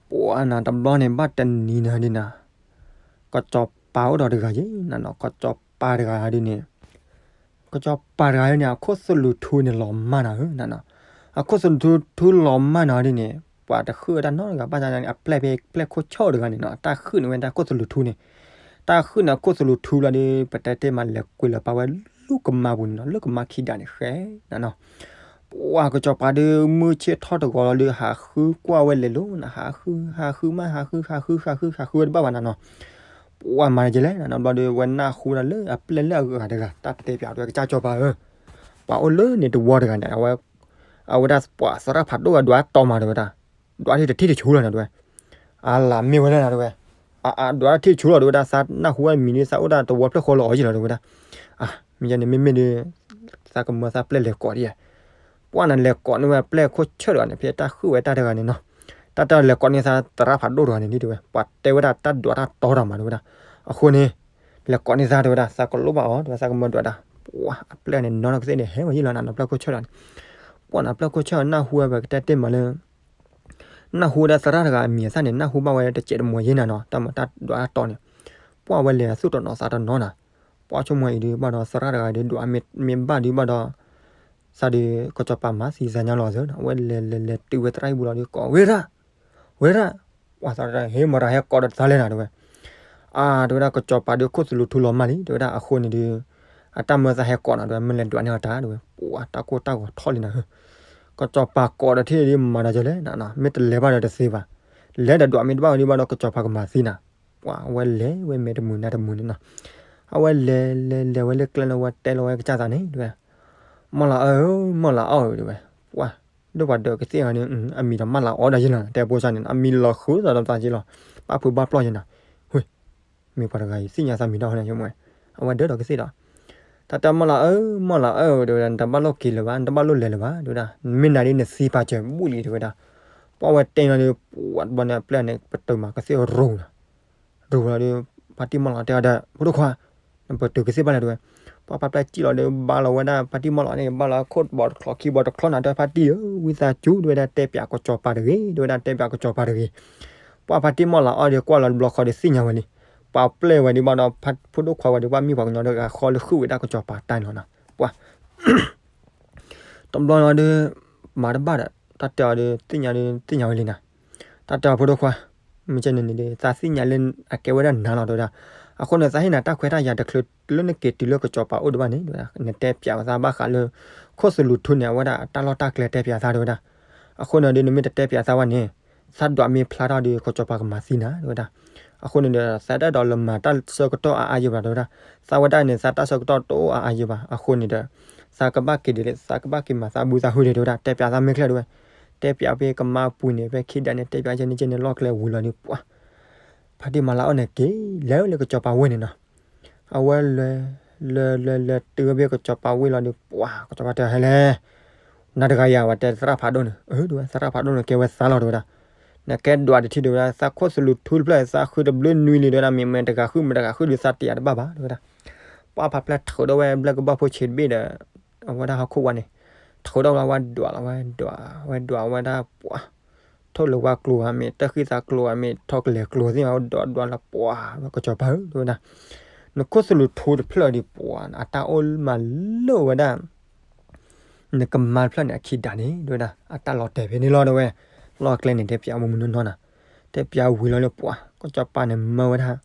ပှၤနၤတဘျီန့ၣ် ဘၣ်တနံၤနၤဒ်နၤ, ကစီၤပၤအိၣ်ဒီးတဂၤယ့နၤနီၤ, ကစီၤပၤတဂၤဒ်န့ၣ် ကစီၤပၤတဂၤန့ၣ် အခိၣ်သလုးထူန့ၣ်လီၤမၢ်နၤဧၢ, အခိၣ်သလုးထူလီၤမၢ်နၤဒ်န့ၣ် ပှၤတဃုၣ်ဝဲတၢ်နီတဂၤဘၣ်န့ၣ် အပျဲၢ်ဖဲပျဲၢ်ခိၣ်ဆၢၣ်တဂၤန့ၣ်နီၤ တၢ်ဃုၣ်န့ၢ်ဝဲတၢ်ခိၣ်သလုးထူန့ၣ်, တၢ်ဃုၣ်န့ၢ်ခိၣ်သလုးထူလီၤဒီး ပတဲတ့ၢ်မးလဲၤကွံာ်လၢၤပာ်ဝဲလူကမါပူၤန့ၣ်နီၤ, လၢကမါခံဒးန့ၣ်ဃဲနၤနီၤ, ပှၤကစီၤပၤဒီးမုၢ်ဆ့ၣ်ထီၣ်တဂီၤလီၤဒီး ဟးဃုကွၢ်ဝဲလဲၤလိၤနၤ, ဟးဃု ဟးဃုမး ဟးဃု ဟးဃု ဟးဃု ဟးဃုဝဲတဘၣ်ဘၣ်နၤနီၤ, ပှၤမၤတကဲလဲၣ်နၤနီၤ, ဘျီဒီးဝဲနၢ်ဟူဒၣ်လၢအပျဲၢ်လၢအဂၤတဂၤ တၢ်တဲပၠးဒီး ကစၢ်စီၤပၤဧၢ, ပှၤအိၣ်လၢန့ၣ်တဝီတဂၤန့ၣ် အဝဲဒၣ်ပှၤသရၣ်ဖးဒိၣ်ဂၤဒွးတီၤမးတဲဝဲဒၣ်, ဒွးထံၣ်တထံၣ်တဆူလီၤနၤတဲဝဲ, အလၢမ့ၢ်ဝဲလဲၣ်နၤတဲဝဲ, အဒွးထံၣ်တဆူလီၤတဲဝဲဒၣ်, သးနၢ်ဟူဝဲမံၤဒီး သးအိၣ်ဒၣ်တဝီဖျၢၣ်ဃီလီၤအီၤယ့ၢ်လီၤတဲဝဲဒၣ်, မ့ၢ်ယန့ၣ်မ့မ့ၢ်ဒီး သးကမၢသးပျဲၢ်လဲၤကိးဒ်ယဲ ပှၤနၤလဲၤကိးန့ၢ်ဝဲအပျဲၢ်ခိၣ်ဆၢၣ်တဂၤန့ၣ် ဖဲတၢ်ဃုၣ်ဝဲတၢ်တဂၤန့ၣ်နီၤ, တၢ်တၢ်လဲၤကိးန့ၢ်သးသရၣ်ဖးဒိၣ်တဂၤန့ၣ်ဒ်တဲဝဲ ပှၤတဲဝဲဒၣ်တၢ်ဒွးတၢ်တီတၢ်မးတဲဝဲဒၣ်, အဃိန့ၣ် လဲၤကိးန့ၢ်သးတဲဝဲဒၣ် သးကလိၣ်ဘၣ်အီၤတဲဝဲ သးကမၢဒွးတၢ်, ပှၤအပျဲၢ်န့ၣ် နီၢ်နီၢ်ကသ့ၣ်န့ၣ်ဟဲဝဲယ့ၢ်လီၤနၤနီၤ ပျဲၢ်ခိၣ်ဆၢၣ်တဂၤန့ၣ်, ပှၤနၤပျဲၢ်ခိၣ်ဆၢၣ်နၢ်ဟူဝဲပကတဲတ့ၢ်မးလၢ နၢ်ဟူဝဲဒၣ်သရၣ်တဂၤအမံၤအသၣ်န့ၣ် နၢ်ဟူဘၣ်ဝဲတစဲးတမှဲၤယ့ၢ်နၤနီၤ တၢ်မၤတၢ်ဒွးတၢ်တီန့ၣ်, ပှၤဝဲလဲၤအသူၣ်တနီၤသးတနီၤနၤ, ပှၤဆိကမိၣ်အံၤဒုးဘၣ်ဒီးသရၣ်တဂၤဒုးဒွးမ့ၢ်ဘၣ်ဒုးဘၣ်ဒီး သးဒုး ကစီၤပၤမၤသံသးညါလီၤသၢနီၤ အဝဲလဲၤလဲၤလဲၤတုၤဝဲသရၣ်ဟံၣ်ပူၤလီၤဒီးကိး ဝ့ၢ်ရၣ်, ဝ့ၢ်ရၣ်, ပှၤသရၣ်ဟဲမၤရၤဟဲကိးဒီးသးလဲၣ်နၤတဲဝဲ အါ တဲဝဲဒၣ် ကစီၤပၤဒုးခိၣ်သလုးထူလီၤမၢ်လံ တဲဝဲဒၣ် အဃိန့ၣ်ဒုး အတၢ်မၢသးဟဲကိးနၤ တဲဝဲ မ့ၢ်လဲၤဒွးန့ၢ်အီၤတၢ် တဲဝဲ ပှၤတၢ်ကိၢ်တၢ်ဂီၤထီၣ်လံနၤဧၢ, ကစီၤပၤကိးဒီးထံၣ်ဒုးမၤတၢ်ကလဲၣ်နၤနီၤ မ့ၢ်တလဲၤဘၣ်ဒီးတသ့ဘၣ်, လဲၤဒီးဒွးမ့ၢ်တဘၣ်ဝဲဒုးဘၣ်ဒီးကစီၤပၤကမၤသံနၤ, ပှၤအဝဲလဲၤဝဲမဲာ်တမုာ်နါတမုာ်န့ၣ်နီၤ, အဝဲလဲၤလဲၤလဲၤဝဲလၢကျဲလၢဝဲတဲလီၤဝဲကစၢ်သးန့ၣ် တဲဝဲ မီၢ်လၤအၢ မီၢ်လၤအၢ တဲဝဲ ပှၤ ဒိၣ်ပှၤဒၢးကသ့ၣ်ဂၤန့ၣ် အမံၤဒီးမၢ်လၤအီဒီးယ့ၢ်လီၤ တဲဖိစၢ်န့ၣ် အမံၤလီၤဃုာ်သးဒီးသးယ့ၢ်လီၤ, ဘၣ်ဖုးဘၣ်ပျီၢ်ယ့ၢ်နၤ, မ့ၢ်ပှၤတဂၤအံၤ သ့ၣ်ညါသးမံၤဒီးန့ၣ် အဝဲဒၢးဒီးကသ့ၣ်ဒီး, တၢ်တဲမီၢ်လၤအၢ မီၢ်လၤအၢ တဲဝဲဒၣ် နတဘၣ်လိၣ်က့ၤလၢၤဘၣ် နတဘၣ်လိၣ်လဲၤလၢၤဘၣ် တဲဝဲဒၣ်, မ့ၢ်နၤဒ်နသံပာ်စၢၤဘူၣ်လံ တဲဝဲဒၣ်, ပှၤဝဲတဲလီၤဒီး ပှၤတဘျီန့ၣ်အပျဲၢ်န့ၣ် ပတုာ်မးကသ့ၣ်ရိၤနၤ ရိၤလီၤဒီး ဖါတံၢ်မီၢ်လၤအီၤတဲအီၤဒီး ဖိဒိၣ်ခွါ, နပတုာ်ကသ့ၣ်ဘၣ်လဲၣ်တဲဝဲ, ပှၤဖါပျဲၢ်စံၣ်လီၤဒီး ဘါလီၤဝဲဒၣ်ဖါတံၢ်မီၢ်လၤအီၤန့ၣ် ဘါလီၤခိၣ်ဘီတချီခံဘီတချီနၤ တဲဖါတံၢ်ဧၢ ဝံသးစူၤ တဲဝဲဒၣ် တဲပၠးကစီၤပၤတဂ့ၤ တဲဝဲဒၣ် တဲပၠးကစီၤပၤတဂ့ၤ, ပှၤဖါတံၢ်မီၢ်လၤအီၤဒီးကွၢ်လီၤတဘျီဃီဒီးသ့ၣ်ညါဝဲလံ, ပှၤပျဲၢ်ဝဲဒုးဘၣ်ဒီး ဖိဒိၣ်ခွါဝဲဒုးဘၣ်မ့ၢ်ပှၤကညီဒီးဂၤဃီလၢဃုာ်ဝဲဒၣ်ကစီၤပၤတၢ်န့ၣ်လီၤနီၤ, ပှၤ တဘျီလီၤဒီး မၤတဘၣ်ဒီး တၢ်တဲအီၤဒီး သ့ၣ်ညါဒီး သ့ၣ်ညါဝဲလံနၤ, တၢ်တဲအီၤဖိဒိၣ်ခွါ, မ့ၢ်ကဲန့ၣ်န့ၣ်ဒီး သးသ့ၣ်ညါလၢအကဲဝဲဒၣ်နၤလီၤ တဲဝဲဒၣ်, အဃိန့ၣ် သးဟ့ၣ်နၤတၢ်ခွဲးတၢ်ယာ်တချုးလၢနက့ၤတုၤလၢကစီၤပၤအိၣ်ဒံးဘၣ်န့ၣ် တဲဝဲဒၣ်, နတဲပၠးသးဘၣ်ဃးလၢ ခိၣ်သလုးထူန့ၣ် အဝဲဒၣ်အတၢ်လီၢ်တၢ်ကျဲတဲပၠးသး တဲဝဲဒၣ်, အဃိန့ၣ်ဒီး နမ့ၢ်တတဲပၠးသးဘၣ်န့ၣ် သးဒွးမ့ၢ်ဖျါထီၣ်ဒီး ကစီၤပၤကမၤသံနၤ တဲဝဲဒၣ်, အဃိန့ၣ်ဒီး သးတအဲၣ်ဒိးလၢမၤတၢ်ဆၢကတီၢ်အါအါယံၤဘၣ် တဲဝဲဒၣ်, သးဝဲဒၣ်န့ၣ် သးတၢ်ဆၢကတီၢ်တအိၣ်အါအါယံၤဘၣ် အဃိန့ၣ်ဒီး သးကဘၣ်က့ၤဒ်လဲၣ် သးကဘၣ်က့ၤမၤသးဘုသးဟုၣ်ဒံး တဲဝဲဒၣ်, တဲပၠးသးမ့ၢ်ချ့ တဲဝဲ, တဲပၠးဖဲကမါပူၤန့ၣ် ဖဲခံဒးန့ၣ် တဲပၠးကဲန့ၣ်ကဲန့ၣ်လီၢ်ကျဲဝံၤလီၤန့ၣ် ပှၤ ဖါတံၢ်မီၢ်လၤအီၤန့ၣ်က့ၤ လဲၤလၢကစီၤပၤဝ့ၢ်န့ၣ်နီၤ, အဝဲလဲၤ လဲၤလဲၤလဲၤတုၤဝဲဖဲကစီၤပၤဝ့ၢ်လီၤဒီး ပှၤ ကစီၤပၤတဲ ဟဲလဲၣ်, နၤတဂၤယၤ ဝဲတဲသရၣ်ဖးဒိၣ်န့ၣ်, အၢ တဲဝဲ သရၣ်ဖးဒိၣ်န့ၣ် ကဲဝဲသးလီၤ တဲဝဲဒၣ်, နကဲဒွးတထံၣ် တဲဝဲဒၣ်, သးခိၣ်သလုးထူတဖျၢၣ် သးဃုတဘျုးနွံလံ တဲဝဲဒၣ်, မ့ၢ်မ့ၢ်တဂၤဃု မ့ၢ်တဂၤဃုဒီးသးတယာ်တဘၣ်ဘၣ် တဲဝဲဒၣ်, ပှၤဖးဖျဲၣ်ထုးထီၣ်ဝဲဘျၢၣ်ကဘီၣ်ဖိဆံးတဘ့ၣ်ဒီး အဝဲဒၣ်ဟီၣ်ခိၣ်ဝါန့ၣ် ထုးထီၣ်လီၤ ဝဲဒွးလီၤ ဝဲဒွး ဝဲဒွးဝဲဒၣ်ပှၤ ထိၣ်လၢဝါကျိၤဧါ မ့ၢ်တၢ်ဃံသးကျိၤဧါ မ့ၢ်ထီၣ်ကလဲၤကျိၤသ့ၣ် ဝဲဒွးဒွးလီၤပှၤ ကစီၤပၤဧၢ တဲဝဲဒၣ်, နခိၣ်သလုးထူတဖျၢၣ်ဒီးပှၤ အတၢ်အိၣ်မးလၢဝဲဒၣ် နကမါတဖျၢၣ်န့ၣ် အခံဒးန့ၣ် တဲဝဲဒၣ် အတၢ်လီၤတဲာ်ဖဲန့ၣ်လီၤ တဲဝဲ, လီၢ်ကျဲန့ၣ် တဲပၠးမုၢ်မုၢ်နီၢ်နီၢ်နၤ, တဲပၠးဝံၤလီၤလၢပှၤ ကီၢ်စီၤပၤန့ၣ်မၢဝဲဒၣ်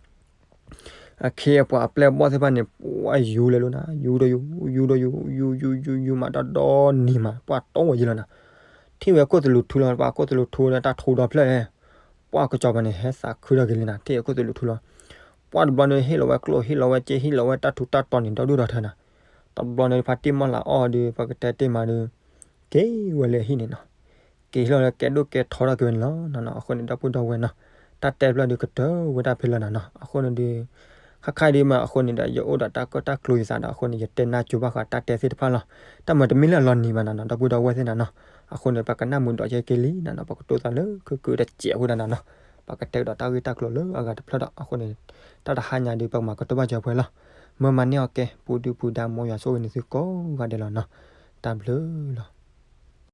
အခ့အပှၤအပျဲၢ်အဘီၣ်သ့ၣ်တဖၣ်န့ၣ် ပှၤယူၤလဲၤလိာ်နၤ, ယူၤဒီးယူၤ, ယူၤဒီးယူၤ, ယူၤယူၤယူၤယူၤမးဒီဒီနံၤမး ပှၤတီဝဲယံၤလီၤနၤ, ထံၣ်ဝဲခိၣ်သလုးထူလီၤ, ပှၤခိၣ်သလုးထူဒီးတၢ်ထူဒီဖျၢၣ်လဲၣ်, ပှၤကစီၤပၤန့ၣ် ဟဲသးခုထီၣ်က့ၤလံနၤ, ထံၣ်ဝဲခိၣ်သလုးထူလီၤ, ပှၤတဘျီန့ၣ် ဟ့ၣ်လီၤဝဲကျိၣ် ဟ့ၣ်လီၤဝဲစ့ ဟ့ၣ်လီၤဝဲတၢ်ထူးတၢ်တီၤန့ၣ် ဒီဒူၣ်ဒီထၢနၤ, တဘျီန့ၣ် ဖါတံၢ်မီၢ်လၤအီၣ်ဒီး ပကတဲတ့ၢ်မးဒီး က့ၤဝဲလၢဟံၣ်န့ၣ်နီၤ, က့ၤဟ့ၣ်လီၤလၢကဲဒိၣ်ကဲထီထီၣ်က့ၤဝဲန့ၣ်လီၤနီၤနီၤ, အဃိန့ၣ် ဒီပုၢ်ဒီဝဲၢ်နီၤ, တၢ်တဲဖျၢၣ်ဒီးကတၢၢ်ဝဲဒၣ်ဖဲလၢာ်နၤနီၤ, အဃိန့ၣ်ဒီး ခါခါဒ်မး အဃိန့ၣ်ဒီး ယအိၣ်ဒီးတၢ်ကၢၣ်တၢ်ကျူယသးဒီး အဃိန့ၣ် ယတဲနၢ်ကၠိဘၣ်ဃးတၢ်တဲသ့ၣ်တဖၣ်လီၤ, တၢ်မၤတမ့ၢ်လၢအလီၤနံၤဘၣ်နၤနီၤ, ဒီပုၢ်ဒီဝဲၢ်သ့ၣ်နၤနီၤ, အဃိန့ၣ် ပကနၢ်မုာ်ဒီးက့ၤလံနၤနီၤ, ပကတိၢ်သးလၢခုကုာ်တစဲးဖိဒၣ်နၤနီၤ, ပကတဲကဒီးတၢ်ဂ့ၢ်တၢ်ကျိၤလၢအဂၤတဖျၢၣ်ဒီး အဃိန့ၣ် တၢ်တဟါညါဒီး ပကမၤကတိၢ်ဘၣ်စၢၤပှဲၤလီၤ, မၢမၤန့ၢ်အီၤကဲ ပူၤဒုၣ်ပူၤဒါ မ်ယွၤဆိၣ်ဂ့ၤန့ၢ်သုကိးဂၤဒဲးလီၤနီၤ, တၢ်ဘျုးလီၤ.